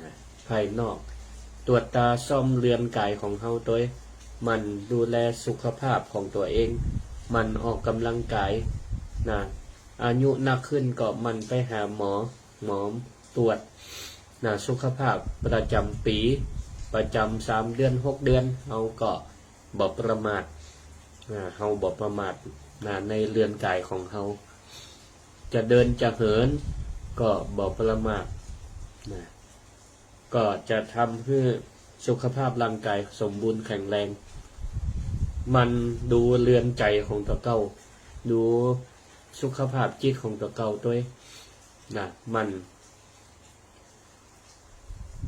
นะ ภายนอก ตรวจตราซ่อมเรือนกายของเฮาตวย หมั่นดูแลสุขภาพของตั๋วเอง หมั่นออกกำลังกาย นะ อายุนักขึ้นก็หมั่นไปหาหมอ หมอตรวจ นะ สุขภาพประจ๋ำปี๋ ประจ๋ำสามเดือน หกเดือน เฮาก็บ่ประมาท นะ เฮาบ่ประมาท นะ ในเรือนกายของเฮา จะเดินจะเหินก็บ่ประมาท นะ ก็จะทำหื้อสุขภาพร่างกายสมบูรณ์แข็งแรง หมั่นดูเรือนใจ๋ของตั๋วเก่า ดูสุขภาพจิตของตั๋วเก่าตวย นะ หมั่น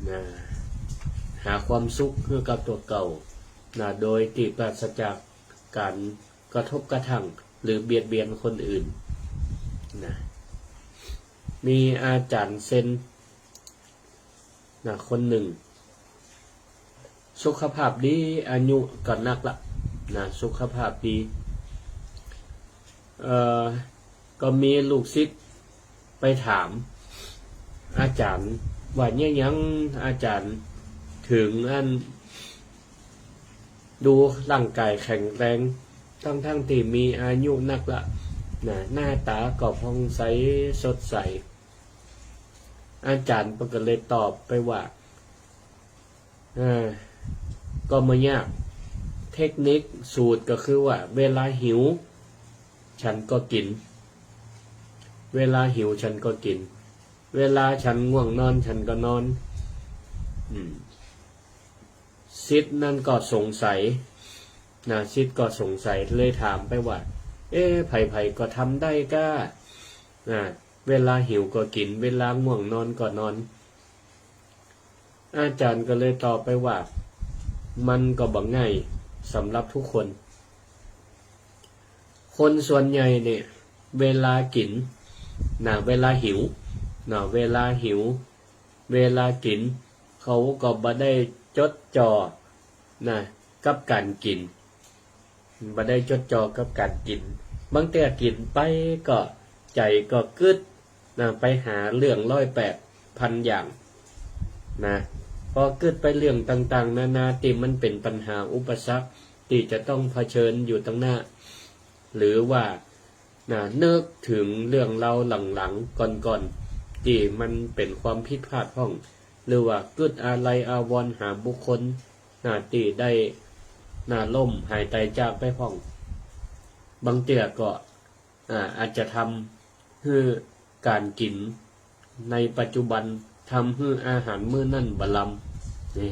นะ หาความสุขหื้อกับตั๋วเก่า นะ โดยตี้ปราศจากก๋านกระทบกระทั่งหรือเบียดเบียนคนอื่น นะ มีอาจ๋ารย์เซน นะ คนนึ่ง สุขภาพดี อายุก็นักละ นะ สุขภาพดี เอ่อ ก็มีลูกศิษย์ไปถามอาจ๋ารย์ว่า เนี่ยหยังอาจ๋ารย์เถิงอัน ดูร่างกายแข็งแรง ทั้งๆ ตี้มีอายุนักละ นะ หน้าต๋าก็ผ่องใสสดใส อาจ๋ารย์เปิ้นก็เลยตอบไปว่า เออ ก็บ่ยาก เทคนิคสูตรก็คือว่า เวลาหิว ฉันก็กิ๋น เวลาหิวฉันก็กิ๋น เวลาฉันง่วงนอนฉันก็นอน อืม ศิษย์นั้นก็สงสัย นะ ศิษย์ก็สงสัย เลยถามไปว่า เอ๊ะ ใผๆ ก็ทำได้ก้า นะ เวลาหิวก็กิ๋น เวลาง่วงนอนก็นอน อาจ๋ารย์ก็เลยตอบไปว่า มันก็บ่ง่ายสำหรับทุกคน คนส่วนใหญ่เนี่ย เวลากิ๋น นะ เวลาหิว นะ เวลาหิว เวลากิ๋น เขาก็บ่ได้จดจ่อ นะ กับก๋านกิ๋น บ่ได้จดจ่อกับก๋านกิ๋น บางเตื้อกิ๋นไปก็ใจ๋ก็กึ๊ด นะ ไปหาเรื่องร้อยแปดพันอย่าง นะ ปอกึ๊ดไปเรื่องต่างๆ นานาตี้มันเป๋นปัญหาอุปสรรคตี้จะต้องเผชิญอยู่ตังหน้า หรือว่า นะ นึกเถิงเรื่องราวหลังๆ ก่อนๆ ตี้มันเป๋นความผิดพลาดพ่อง หรือว่ากึ๊ดอาลัยอาวรณ์หาบุคคล นะ ตี้ได้ นะ ล้มหายต๋ายจากไปพ่อง บางเตื้อก็ อ่า อาจจะทำหื้อก๋านกิ๋นในปัจจุบัน ทำหื้ออาหารมื้อนั้นบ่ลำ นี่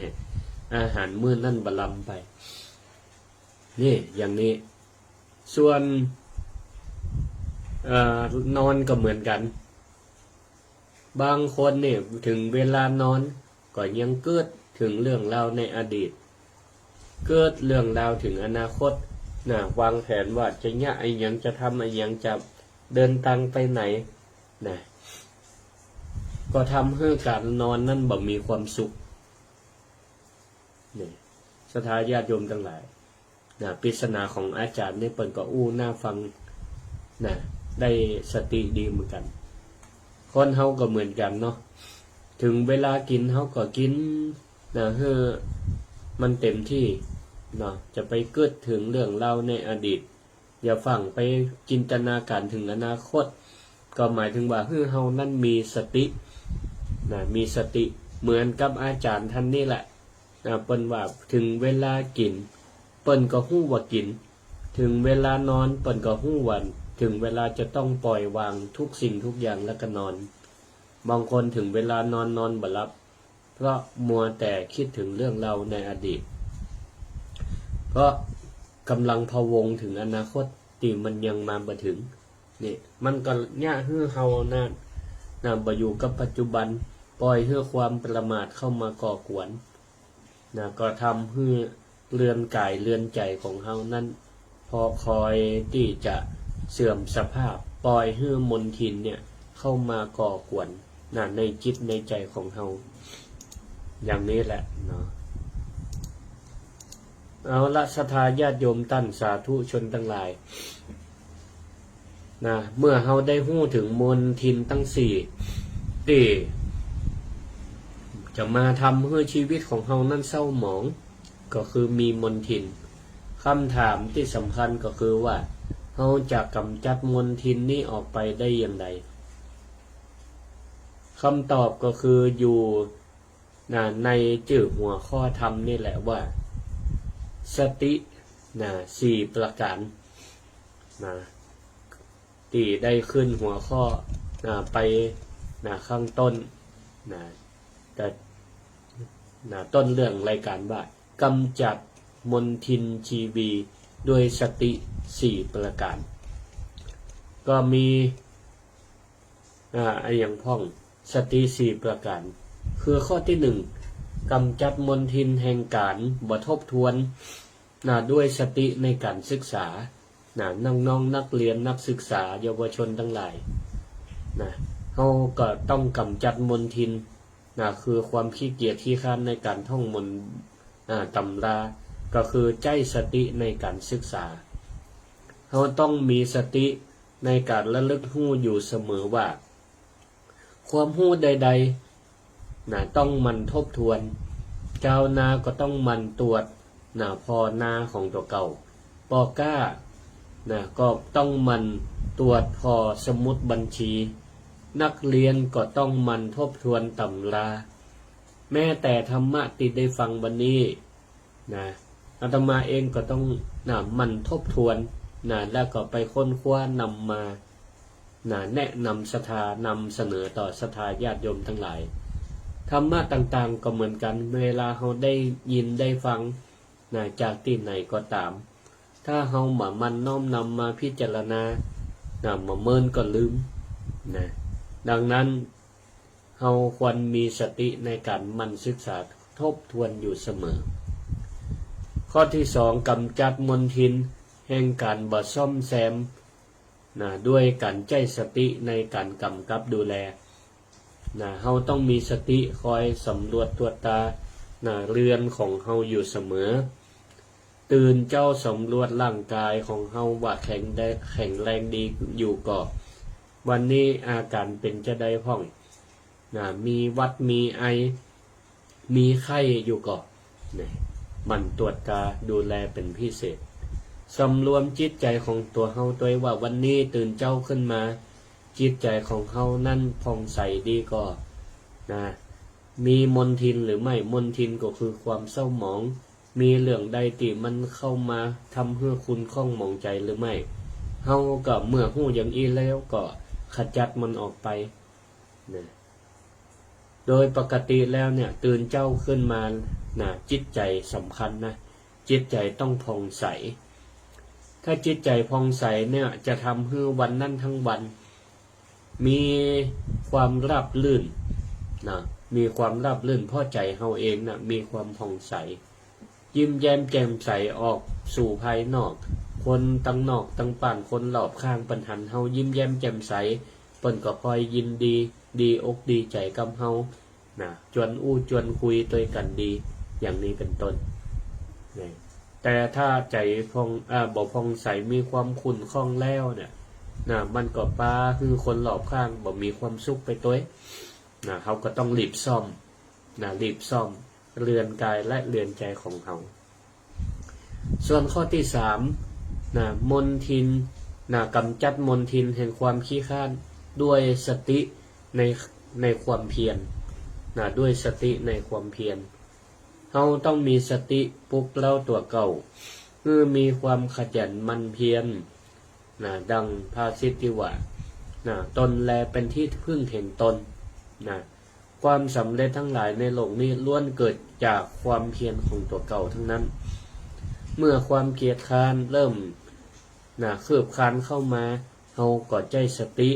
อาหารมื้อนั้นบ่ลำไป นี่ อย่างนี้ ส่วน เอ่อ นอนก็เหมือนกั๋น บางคนนี่เถิงเวลานอนก็ยังกึ๊ดเถิงเรื่องราวในอดีต กึ๊ดเรื่องราวเถิงอนาคต นะ วางแผนว่าจะเยียะอะหยัง จะทำอะหยัง จะเดินตางไปไหน นะ ก็ทำหื้อก๋านนอนนั้นบ่มีความสุข นี่ ศรัทธาญาติโยมตังหลาย นะ ปริศนาของอาจ๋ารย์นี่เปิ้นก็อู้น่าฟัง นะ ได้สติดีเหมือนกั๋น คนเฮาก็เหมือนกั๋นเนาะ เถิงเวลากิ๋นเฮาก็กิ๋น นะ หื้อมันเต๋มตี้ เนาะ จะไปกึ๊ดเถิงเรื่องราวในอดีต อย่าฟั่งไปจินตนาก๋ารเถิงอนาคต ก็หมายเถิงว่าหื้อเฮานั้นมีสติ นะ มีสติ เหมือนกับอาจ๋ารย์ต้านนี้แหละ นะ เปิ้นว่าเถิงเวลากิ๋น เปิ้นก็ฮู้ว่ากิ๋น เถิงเวลานอน เปิ้นก็ฮู้ว่าเถิงเวลาจะต้องปล่อยวางทุกสิ่งทุกอย่างแล้วก็นอน บางคนเถิงเวลานอน นอนบ่หลับ เพราะมัวแต่กึ๊ดเถิงเรื่องราวในอดีต เพราะก่ำลังพะวงเถิงอนาคตตี้มันยังมาบ่เถิง นี่ มันก็เยียะหื้อเฮานั้น นะ บ่อยู่กับปัจจุบัน ปล่อยหื้อความประมาทเข้ามาก่อกวน นะ ก็ทำหื้อเรือนก๋ายเรือนใจ๋ของเฮานั้น พอคอยตี้จะเสื่อมสภาพ ปล่อยหื้อมลทินเนี่ยเข้ามาก่อกวน นะ ในจิตในใจ๋ของเฮา อย่างนี้แหละเนาะ เอาละ ศรัทธาญาติโยมต้านสาธุชนตังหลาย นะ เมื่อเฮาได้ฮู้เถิงมลทินตังสี่ตี้จะมาทำหื้อชีวิตของเฮานั้นเศร้าหมอง ก็คือมีมลทิน กำถามตี้สำคัญก็คือว่า เฮาจะก๋ำจัดมลทินนี้ออกไปได้อย่างใด กำตอบก็คืออยู่ นะ ในจื้อหัวข้อธรรมนี่แหละว่า สติ นะ สี่ประก๋าน นะ ตี้ได้ขึ้นหัวข้อ นะ ไป นะ ข้างต้น นะ แต่ นะ ต้นเรื่องรายก๋านว่า ก๋ำจัดมลทินชีวีด้วยสติสี่ประก๋าน ก็มี อ่า อะหยังพ่อง สติสี่ประก๋าน คือข้อตี้หนึ่ง ก๋ำจัดมลทินแห่งก๋านบ่ทบทวน นะ ด้วยสติในก๋านศึกษา นะ น้องๆ นักเรียน นักศึกษา เยาวชนตังหลาย นะ เฮาก็ต้องก๋ำจัดมลทิน นะ คือความขี้เกียจขี้คร้านในก๋านท่องมนต์ อ่า ตำรา ก็คือใจ๊สติในก๋านศึกษา เฮาต้องมีสติในก๋านระลึกฮู้อยู่เสมอว่า ความฮู้ใดๆ นะ ต้องหมั่นทบทวน จาวนาก็ต้องหมั่นตรวจ นะ ผ่อนาของตั๋วเก่า ป้อก๊า นะ ก็ต้องหมั่นตรวจผ่อสมุดบัญชี นักเรียนก็ต้องหมั่นทบทวนตำรา แม้แต่ธรรมะตี้ได้ฟังวันนี้ นะ อาตมาเองก็ต้อง นะ หมั่นทบทวน นะ แล้วก็ไปค้นคว้านำมา นะ แนะนำศรัทธา นำเสนอต่อศรัทธาญาติโยมตังหลาย ธรรมะต่างๆ ก็เหมือนกั๋น เวลาเฮาได้ยินได้ฟัง นะ จากตี้ไหนก็ต๋าม ถ้าเฮาบ่หมั่นน้อมนำมาพิจารณา นะ บ่าเมินก็ลืม นะ ดังนั้น เฮาควรมีสติในก๋านหมั่นศึกษาทบทวนอยู่เสมอ ข้อตี้สอง ก๋ำจัดมลทินแห่งก๋านบ่ซ่อมแซม นะ ด้วยก๋านใจ๊สติในก๋านก๋ำกับดูแล นะ เฮาต้องมีสติคอยสำรวจตรวจตรา นะ เฮือนของเฮาอยู่เสมอ ตื่นเจ๊าสำรวจร่างก๋ายของเฮาว่าแข็งแรง แข็งแรงดีอยู่ก่อ วันนี้อาก๋านเป๋นจาใดพ่อง นะ มีหวัด มีไอ มีไข้อยู่ก่อ นะ หมั่นตรวจตราดูแลเป๋นพิเศษ สำรวมจิตใจ๋ของตั๋วเฮาตวยว่าวันนี้ตื่นเจ๊าขึ้นมา จิตใจ๋ของเฮานั้นผ่องใสดีก่อ นะ มีมลทินหรือไม่ มลทินก็คือความเศร้าหมอง มีเรื่องใดตี้มันเข้ามาทำหื้อขุ่นข้องหมองใจ๋หรือไม่ เฮาก็เมื่อฮู้อย่างอี้แล้วก็ขจัดมันออกไปนะ โดยปกติแล้วเนี่ย ตื่นเจ๊าขึ้นมานะ จิตใจ๋สำคัญนะ จิตใจ๋ต้องผ่องใส ถ้าจิตใจ๋ผ่องใสเนี่ย จะทำหื้อวันนั้นทั้งวัน มีความราบรื่นนะ มีความราบรื่น เพราะใจ๋เฮาเองนะ มีความผ่องใส ยิ้มแย้มแจ่มใสออกสู่ภายนอก คนตังนอกตังบ้าน คนรอบข้างเปิ้นหันเฮายิ้มแย้มแจ่มใส เปิ้นก็พลอยยินดี ดีอกดีใจ๋กับเฮานะ จวนอู้จวนคุยตวยกั๋นดี อย่างนี้เป๋นต้นนะ แต่ถ้าใจ๋ผ่อง อ่า บ่ผ่องใส มีความขุ่นข้องแล้วเนี่ยนะ มันก็ปาหื้อคนรอบข้างบ่มีความสุขไปตวยนะ เฮาก็ต้องรีบซ่อมนะ รีบซ่อมเรือนกายและเรือนใจ๋ของเฮา ส่วนข้อตี้สามนะ มลทินนะ กำจัดมลทินแห่งความขี้คร้านด้วยสติใน ในความเพียรนะ ด้วยสติในความเพียร เฮาต้องมีสติปลุกเร้าตั๋วเก่า หื้อมีความขยันหมั่นเพียรนะ ดังภาษิตตี้ว่านะ ตนแลเป็นที่พึ่งแห่งตนนะ ความสำเร็จทั้งหลายในโลกนี้ล้วนเกิดจากความเพียรของตั๋วเก่าทั้งนั้น เมื่อความเกียจคร้านเริ่มนะ คืบคลานเข้ามา เฮาก็ใจ๊สติ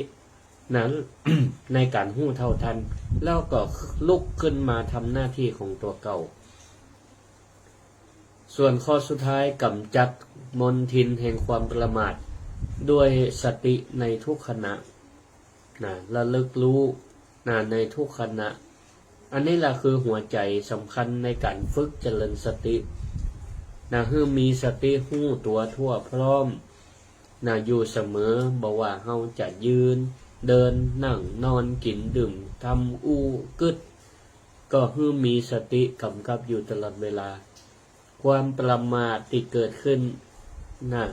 นะ ในก๋านฮู้เท่าตัน แล้วก็ลุกขึ้นมาทำหน้าตี้ของตั๋วเก่า ส่วนข้อสุดท้าย กำจัดมลทินแห่งความประมาทด้วยสติในทุกขณะนะ ระลึกรู้นะ ในทุกขณะ อันนี้แหละคือหัวใจ๋สำคัญในก๋านฝึกเจริญสตินะ หื้อมีสติฮู้ตั๋วทั่วพร้อมนะ อยู่เสมอ บ่ว่าเฮาจะยืน เดิน นั่ง นอน กิ๋น ดื่ม ทำ อู้ กึ๊ด ก็หื้อมีสติกำกับอยู่ตลอดเวลา ความประมาทตี้เกิดขึ้นนะ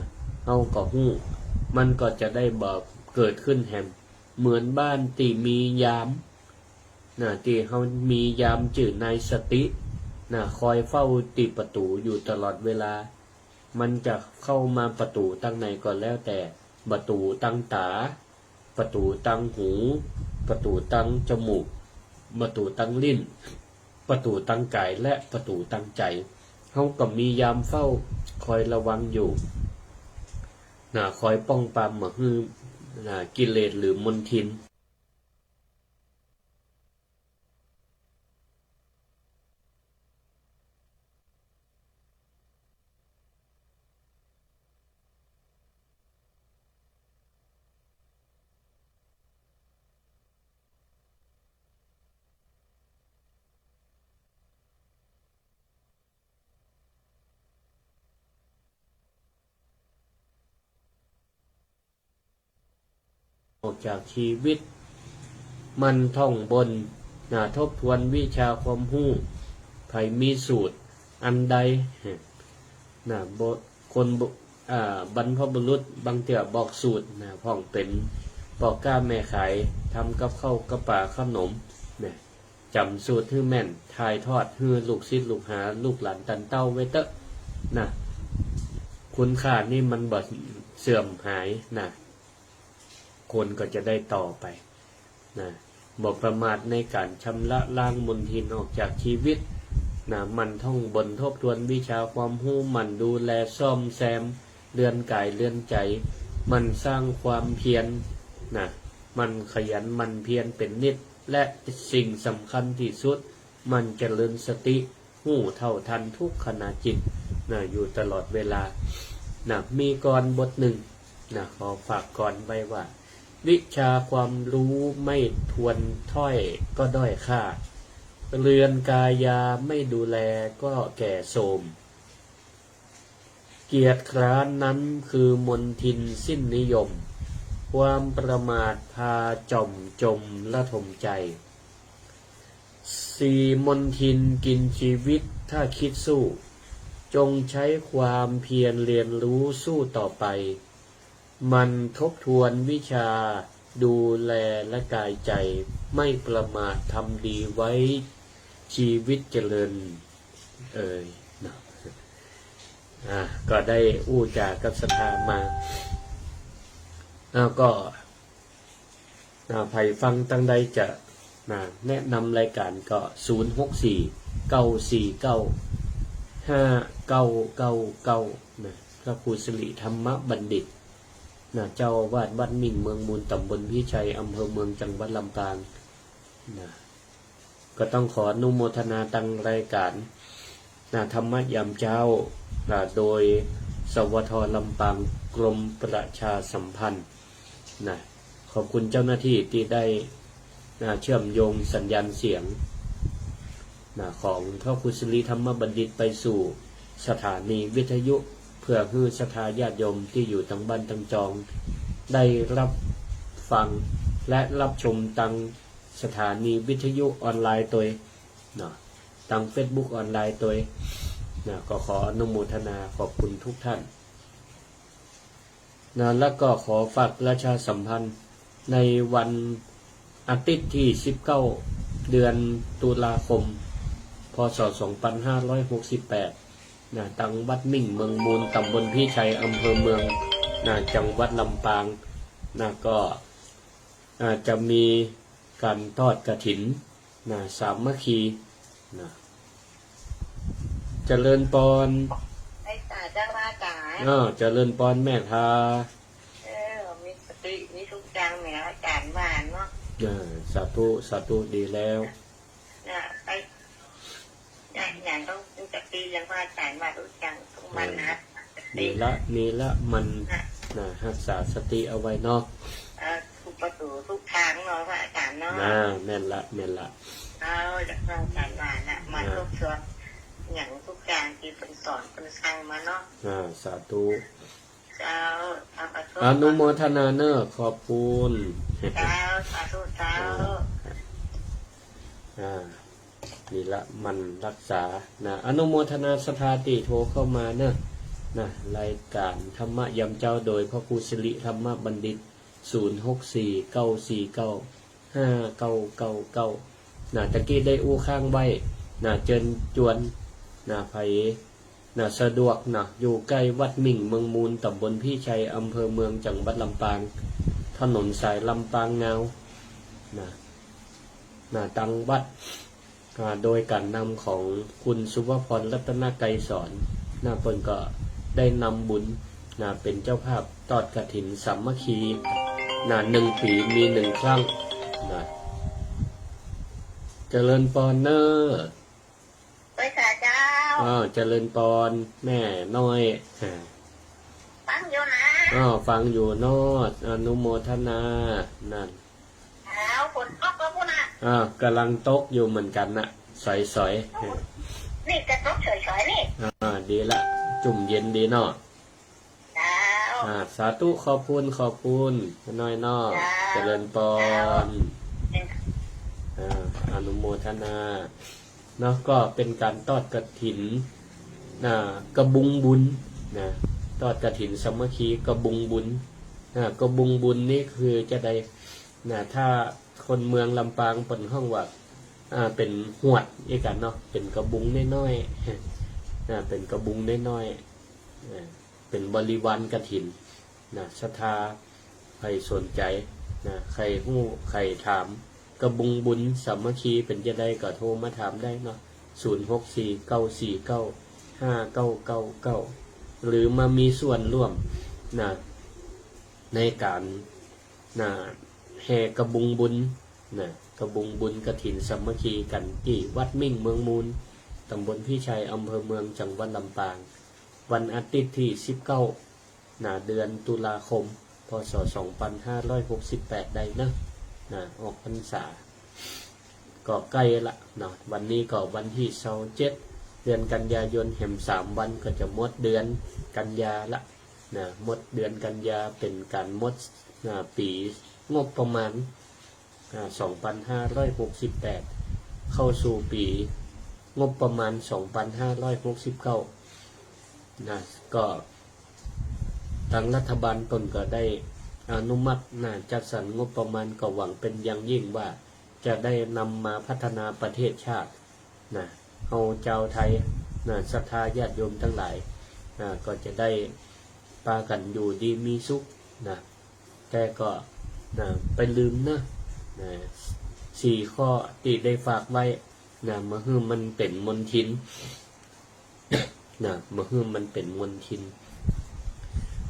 เฮาก็ฮู้ มันก็จะได้บ่เกิดขึ้นแหม เหมือนบ้านตี้มียามนะ ตี้เฮามียามจื้อนายสตินะ คอยเฝ้าตี้ประตู๋อยู่ตลอดเวลา มันจะเข้ามาประตู๋ตังไหนก็แล้วแต่ ประตู๋ตังต๋า ประตู๋ตังหู ประตู๋ตังจมูก ประตู๋ตังลิ้น ประตู๋ตังก๋าย และประตู๋ตังใจ๋ เฮาก็มียามเฝ้าคอยระวังอยู่นะ คอยป้องปรามบ่หื้อนะ กิเลสหรือมลทิน ออกจากชีวิต หมั่นท่องบนนะ ทบทวนวิชาความฮู้ ใผมีสูตรอันใดนะ บ่ คนบ่ อ่า บรรพบุรุษบางเตื้อบอกสูตรนะ พ่องเป๋นป้อก๊าแม่ขาย ทำกับข้าวกับป๋าขนมนะ จ๋ำสูตรหื้อแม่น ถ่ายทอดหื้อลูกศิษย์ลูกหา ลูกหลานตันเต้าไว้เต๊อะนะ คุณค่านี่มันบ่เสื่อมหายนะ คนก็จะได้ต่อไปนะ บ่ประมาทในก๋านชำระล้างมลทินออกจากชีวิตนะ หมั่นท่องบนทบทวนวิชาความฮู้ หมั่นดูแลซ่อมแซมเรือนก๋ายเรือนใจ๋ หมั่นสร้างความเพียรนะ หมั่นขยันหมั่นเพียรเป๋นนิตย์ และสิ่งสำคัญตี้สุด หมั่นเจริญสติ ฮู้เท่าตันทุกขณะจิตนะ อยู่ตลอดเวลานะ มีกลอนบทนึ่งนะ ขอฝากกลอนไว้ว่า วิชาความรู้ไม่ทวนถ้อยก็ด้อยค่า เรือนกายาไม่ดูแลก็แก่โทรม เกียจคร้านนั้นคือมลทินสิ้นนิยม ความประมาทพาจ่อมจมระทมใจ สี่มลทินกินชีวิตถ้าคิดสู้ จงใช้ความเพียรเรียนรู้สู้ต่อไป หมั่นทบทวนวิชาดูแลและกายใจ ไม่ประมาททำดีไว้ชีวิตเจริญเอ่ยนะ อ่า ก็ได้อู้จ๋ากับศรัทธามา อ้าว ก็ อ่า ใผฟังตังใดจะ นะ แนะนำรายก๋านก็ ศูนย์หกสี่ เก้าสี่เก้า ห้าเก้าเก้าเก้า นะ พระครูสิริธรรมบัณฑิต นะ เจ้าอาวาสวัดมิ่งเมืองมูล ต๋ำบลพิชัย อำเภอเมือง จังหวัดลำปาง นะ ก็ต้องขออนุโมทนาตังรายก๋าน นะ ธรรมะยามเจ๊า นะ โดย สวท ลำปาง กรมประชาสัมพันธ์ นะ ขอบคุณเจ้าหน้าตี้ตี้ได้ นะ เชื่อมโยงสัญญาณเสียง นะ ของพระครูสิริธรรมบัณฑิตไปสู่สถานีวิทยุ เพื่อหื้อศรัทธาญาติโยมตี้อยู่ตังบ้านตังจอง ได้รับฟังและรับชมตังสถานีวิทยุออนไลน์ตวย เนาะ ตังเฟซบุ๊กออนไลน์ตวย นะ ก็ขออนุโมทนาขอบคุณทุกท่าน นะ แล้วก็ขอฝากประชาสัมพันธ์ ในวันอาทิตย์ตี้ สิบเก้า เดือนตุลาคม พ.ศ. สองพันห้าร้อยหกสิบแปด นะ ตังวัดมิ่งเมืองมูล ต๋ำบลพิชัย อำเภอเมือง นะ จังหวัดลำปาง นะ ก็ อ่า จะมีก๋านทอดกฐิน นะ สามัคคี นะ เจริญปอน ไหว้สาเจ้าว่าจ๋า อ้าว เจริญปอนแม่ทา เออ มีสติ มีทุกอย่างแหมอาจ๋ารย์ว่าเนาะ อ่า สาธุ สาธุ ดีแล้ว นะ ไป นะ อย่างต้องมีสติ อย่างว่าอาจ๋ารย์ว่าทุกอย่างต้องหมั่นหัด เออ สติ มีละ มีละ มัน นะ นะ ฮักษาสติเอาไว้เนาะ เออ ทุกประตูทุกทางเนาะ พระอาจ๋ารย์เนาะ นะ แม่นละ แม่นละ เอา อย่างว่าอาจ๋ารย์ว่านะ มา อ่า ทบทวนอย่างทุกอย่างตี้เปิ้นสอนเปิ้นสั่งมาเนาะ อ่า สาธุ เจ้า เอา ขอโทษ อนุโมทนาเนอะ ขอบคุณ เจ้า สาธุ เจ้า อ่า อ่า นี่ละ มันฮักษา นะ อนุโมทนาศรัทธาตี้โทรเข้ามาเนอะ นะ รายก๋านธรรมะยามเจ๊าโดยพระครูสิริธรรมบัณฑิต ศูนย์หกสี่ เก้าสี่เก้า ห้าเก้าเก้าเก้า นะ ตะกี้ได้อู้ค้างไว้ นะ เจิญจวน นะ ใผ นะ สะดวกนะ อยู่ใก้วัดมิ่งเมืองมูล ต๋ำบลพิชัย อำเภอเมือง จังหวัดลำปาง ถนนสายลำปางงาว นะ นะ ตังวัด อ่า โดยก๋านนำของคุณสุภพร รัตนไกรสอน นะ เปิ้นก็ได้นำบุญ นะ เป๋นเจ้าภาพทอดกฐินสามัคคี นะ หนึ่งปี๋มีหนึ่งครั้ง นะ เจริญปอนเนอะ ไหว้สาเจ้า อ้าว เจริญปอนแม่น้อย อ่า ฟังอยู่นะ อ้าว ฟังอยู่เนาะ อนุโมทนา นั่น อ้าว ฝนตกแล้วปุ้นน่ะ อ้าว ก๋ำลังตกอยู่เหมือนกั๋นนะ สอยๆ นี่ก็ตกสอยๆ นี่ อ่า ดีละ จุ่มเย็นดีเนาะ เจ้า อ่า สาธุ ขอบคุณ ขอบคุณ น้อยเนาะ เจ้า เจริญปอน เจ้า อ่า อนุโมทนา เนาะ ก็เป๋นก๋านทอดกฐิน นะ กระบุงบุญ นะ ทอดกฐินสามัคคีกระบุงบุญ นะ กระบุงบุญนี่คือจาใด นะ ถ้าคนเมืองลำปางเปิ้นฮ้องว่า อ่า เป๋นหวดอี้กั๋นเนาะ เป๋นกระบุงน้อยๆ นะ เป๋นกระบุงน้อยๆ อ่า เป๋นบริวารกฐิน นะ ศรัทธา ใผสนใจ๋ นะ ใค่ฮู้ ใค่ถาม กระบุงบุญสามัคคีเป๋นจาใดก็โทรมาถามได้เนาะ ศูนย์หกสี่ เก้าสี่เก้า ห้าเก้าเก้าเก้า หรือมามีส่วนร่วม นะ ในก๋าน นะ แห่กระบุงบุญ นะ กระบุงบุญกฐินสามัคคีกั๋นตี้วัดมิ่งเมืองมูล ต๋ำบลพิชัย อำเภอเมือง จังหวัดลำปาง วันอาทิตย์ตี้ สิบเก้า นะ เดือนตุลาคม พ.ศ. สองพันห้าร้อยหกสิบแปด ได้เนาะ นะ ออกพรรษา ก็ใก้ละเนาะ วันนี้ก็วันตี้ ซาวเจ็ด เดือนกันยายน แหมสามวันก็จะหมดเดือนกันยาละ นะ หมดเดือนกันยาเป๋นก๋านหมด นะ ปี๋งบประมาณ อ่า สองพันห้าร้อยหกสิบแปด เข้าสู่ปี๋งบประมาณ สองพันห้าร้อยหกสิบเก้า นะ ก็ตางรัฐบาลเปิ้นก็ได้อนุมัติ นะ จัดสรรงบประมาณ ก็หวังเป๋นอย่างยิ่งว่าจะได้นำมาพัฒนาประเทศชาติ นะ เฮาจาวไทย นะ ศรัทธาญาติโยมตังหลาย นะ ก็จะได้ปากั๋นอยู่ดีมีสุขนะ แต่ก็นะ ไปลืมนะ นะ สี่ข้อตี้ได้ฝากไว้นะ บ่หื้อมันเป๋นมลทิน นะ บ่หื้อมันเป๋นมลทิน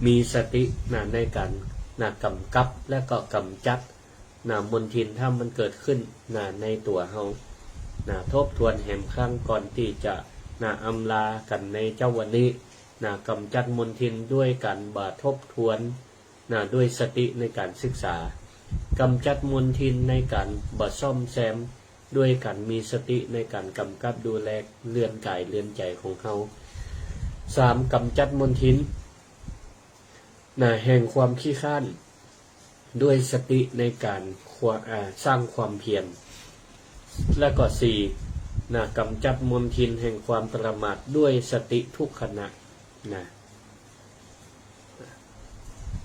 มีสตินะ ในก๋านนะ ก๋ำกับและก็ก๋ำจัดนะ มลทินถ้ามันเกิดขึ้นนะ ในตั๋วเฮานะ ทบทวนแหมครั้งก่อนตี้จะนะ อำลากั๋นในเจ๊าวันนี้นะ ก๋ำจัดมลทินด้วยก๋านบ่าทบทวน นะ ด้วยสติในก๋านศึกษา ก๋ำจัดมลทินในก๋านบ่าซ่อมแซม ด้วยก๋านมีสติในก๋านก๋ำกับดูแลเรือนก๋ายเรือนใจ๋ของเฮา สาม ก๋ำจัดมลทิน นะ แห่งความขี้คร้าน ด้วยสติในก๋านคว- อ่า สร้างความเพียร และก็ สี่ นะ ก๋ำจัดมลทินแห่งความประมาทด้วยสติทุกขณะ นะ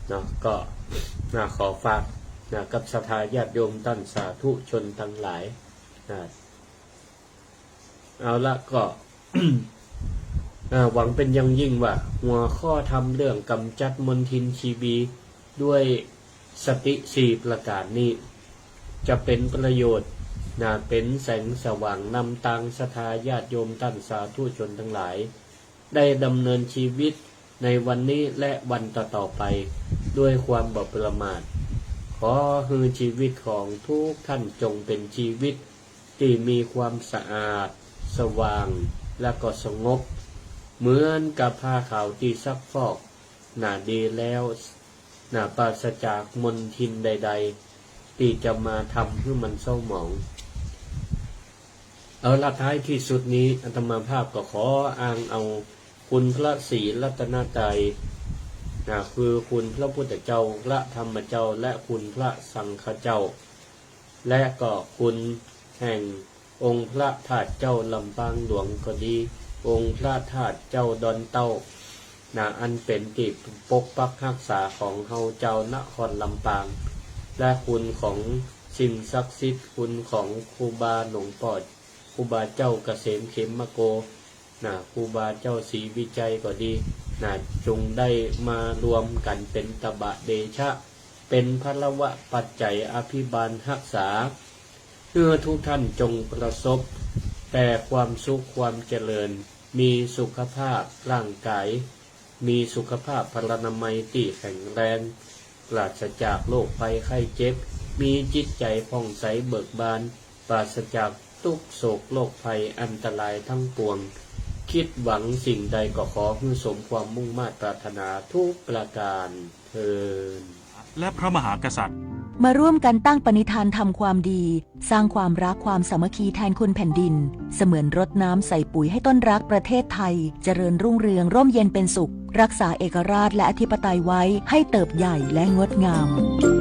เนาะ ก็ นะ ขอฝาก นะ กับศรัทธาญาติโยมต้านสาธุชนตังหลาย นะ เอาละ ก็ อ่า หวังเป๋นอย่างยิ่งว่า หัวข้อธรรมเรื่องก๋ำจัดมลทินชีวีด้วยสติสี่ประก๋านนี้ จะเป๋นประโยชน์ นะ เป๋นแสงสว่างนำตางศรัทธาญาติโยมต้านสาธุชนตังหลาย ได้ดำเนินชีวิตในวันนี้และวันต่อๆ ไป ด้วยความบ่ประมาท ขอหื้อชีวิตของทุกท่านจงเป๋นชีวิตตี้มีความสะอาด สว่าง และก็สงบ เหมือนกับผ้าขาวตี้ซักฟอก นะ ดีแล้ว นะ ปราศจากมลทินใดๆ ตี้จะมาทำหื้อมันเศร้าหมอง เอาละ ท้ายที่สุดนี้ อาตมาภาพก็ขออ้างเอาคุณพระศรีรัตนตรัย นะ คือคุณพระพุทธเจ้า พระธรรมเจ้า และคุณพระสังฆเจ้า และก็คุณแห่งองค์พระธาตุเจ้าลำปางหลวงก็ดี องค์พระธาตุเจ้าดอนเต้า นะ อันเป๋นตี้ปกปักฮักษาของเฮาจาวนครลำปาง และคุณของสิ่งศักดิ์สิทธิ์ คุณของครูบาหลวงป้อ ครูบาเจ้าเกษมเขมโก นะ ครูบาเจ้าศรีวิชัยก็ดี นะ จงได้มารวมกั๋นเป๋นตบะเดชะ เป๋นพลวปัจจัยอภิบาลฮักษา หื้อทุกท่านจงประสบแต่ความสุขความเจริญ มีสุขภาพร่างกาย มีสุขภาพพลานามัยตี้แข็งแรง ปราศจากโรคภัยไข้เจ็บ มีจิตใจ๋ผ่องใสเบิกบาน ปราศจากทุกข์โศกโรคภัยอันตรายทั้งปวง คิดหวังสิ่งใดก็ขอหื้อสมความมุ่งมาดปรารถนาทุกประก๋านเทอญ และพระมหากษัตริย์ มาร่วมกันตั้งปณิธานทำความดี สร้างความรักความสามัคคีแทนคุณแผ่นดิน เสมือนรดน้ำใส่ปุ๋ยให้ต้นรักประเทศไทย เจริญรุ่งเรืองร่มเย็นเป็นสุข รักษาเอกราชและอธิปไตยไว้ให้เติบใหญ่และงดงาม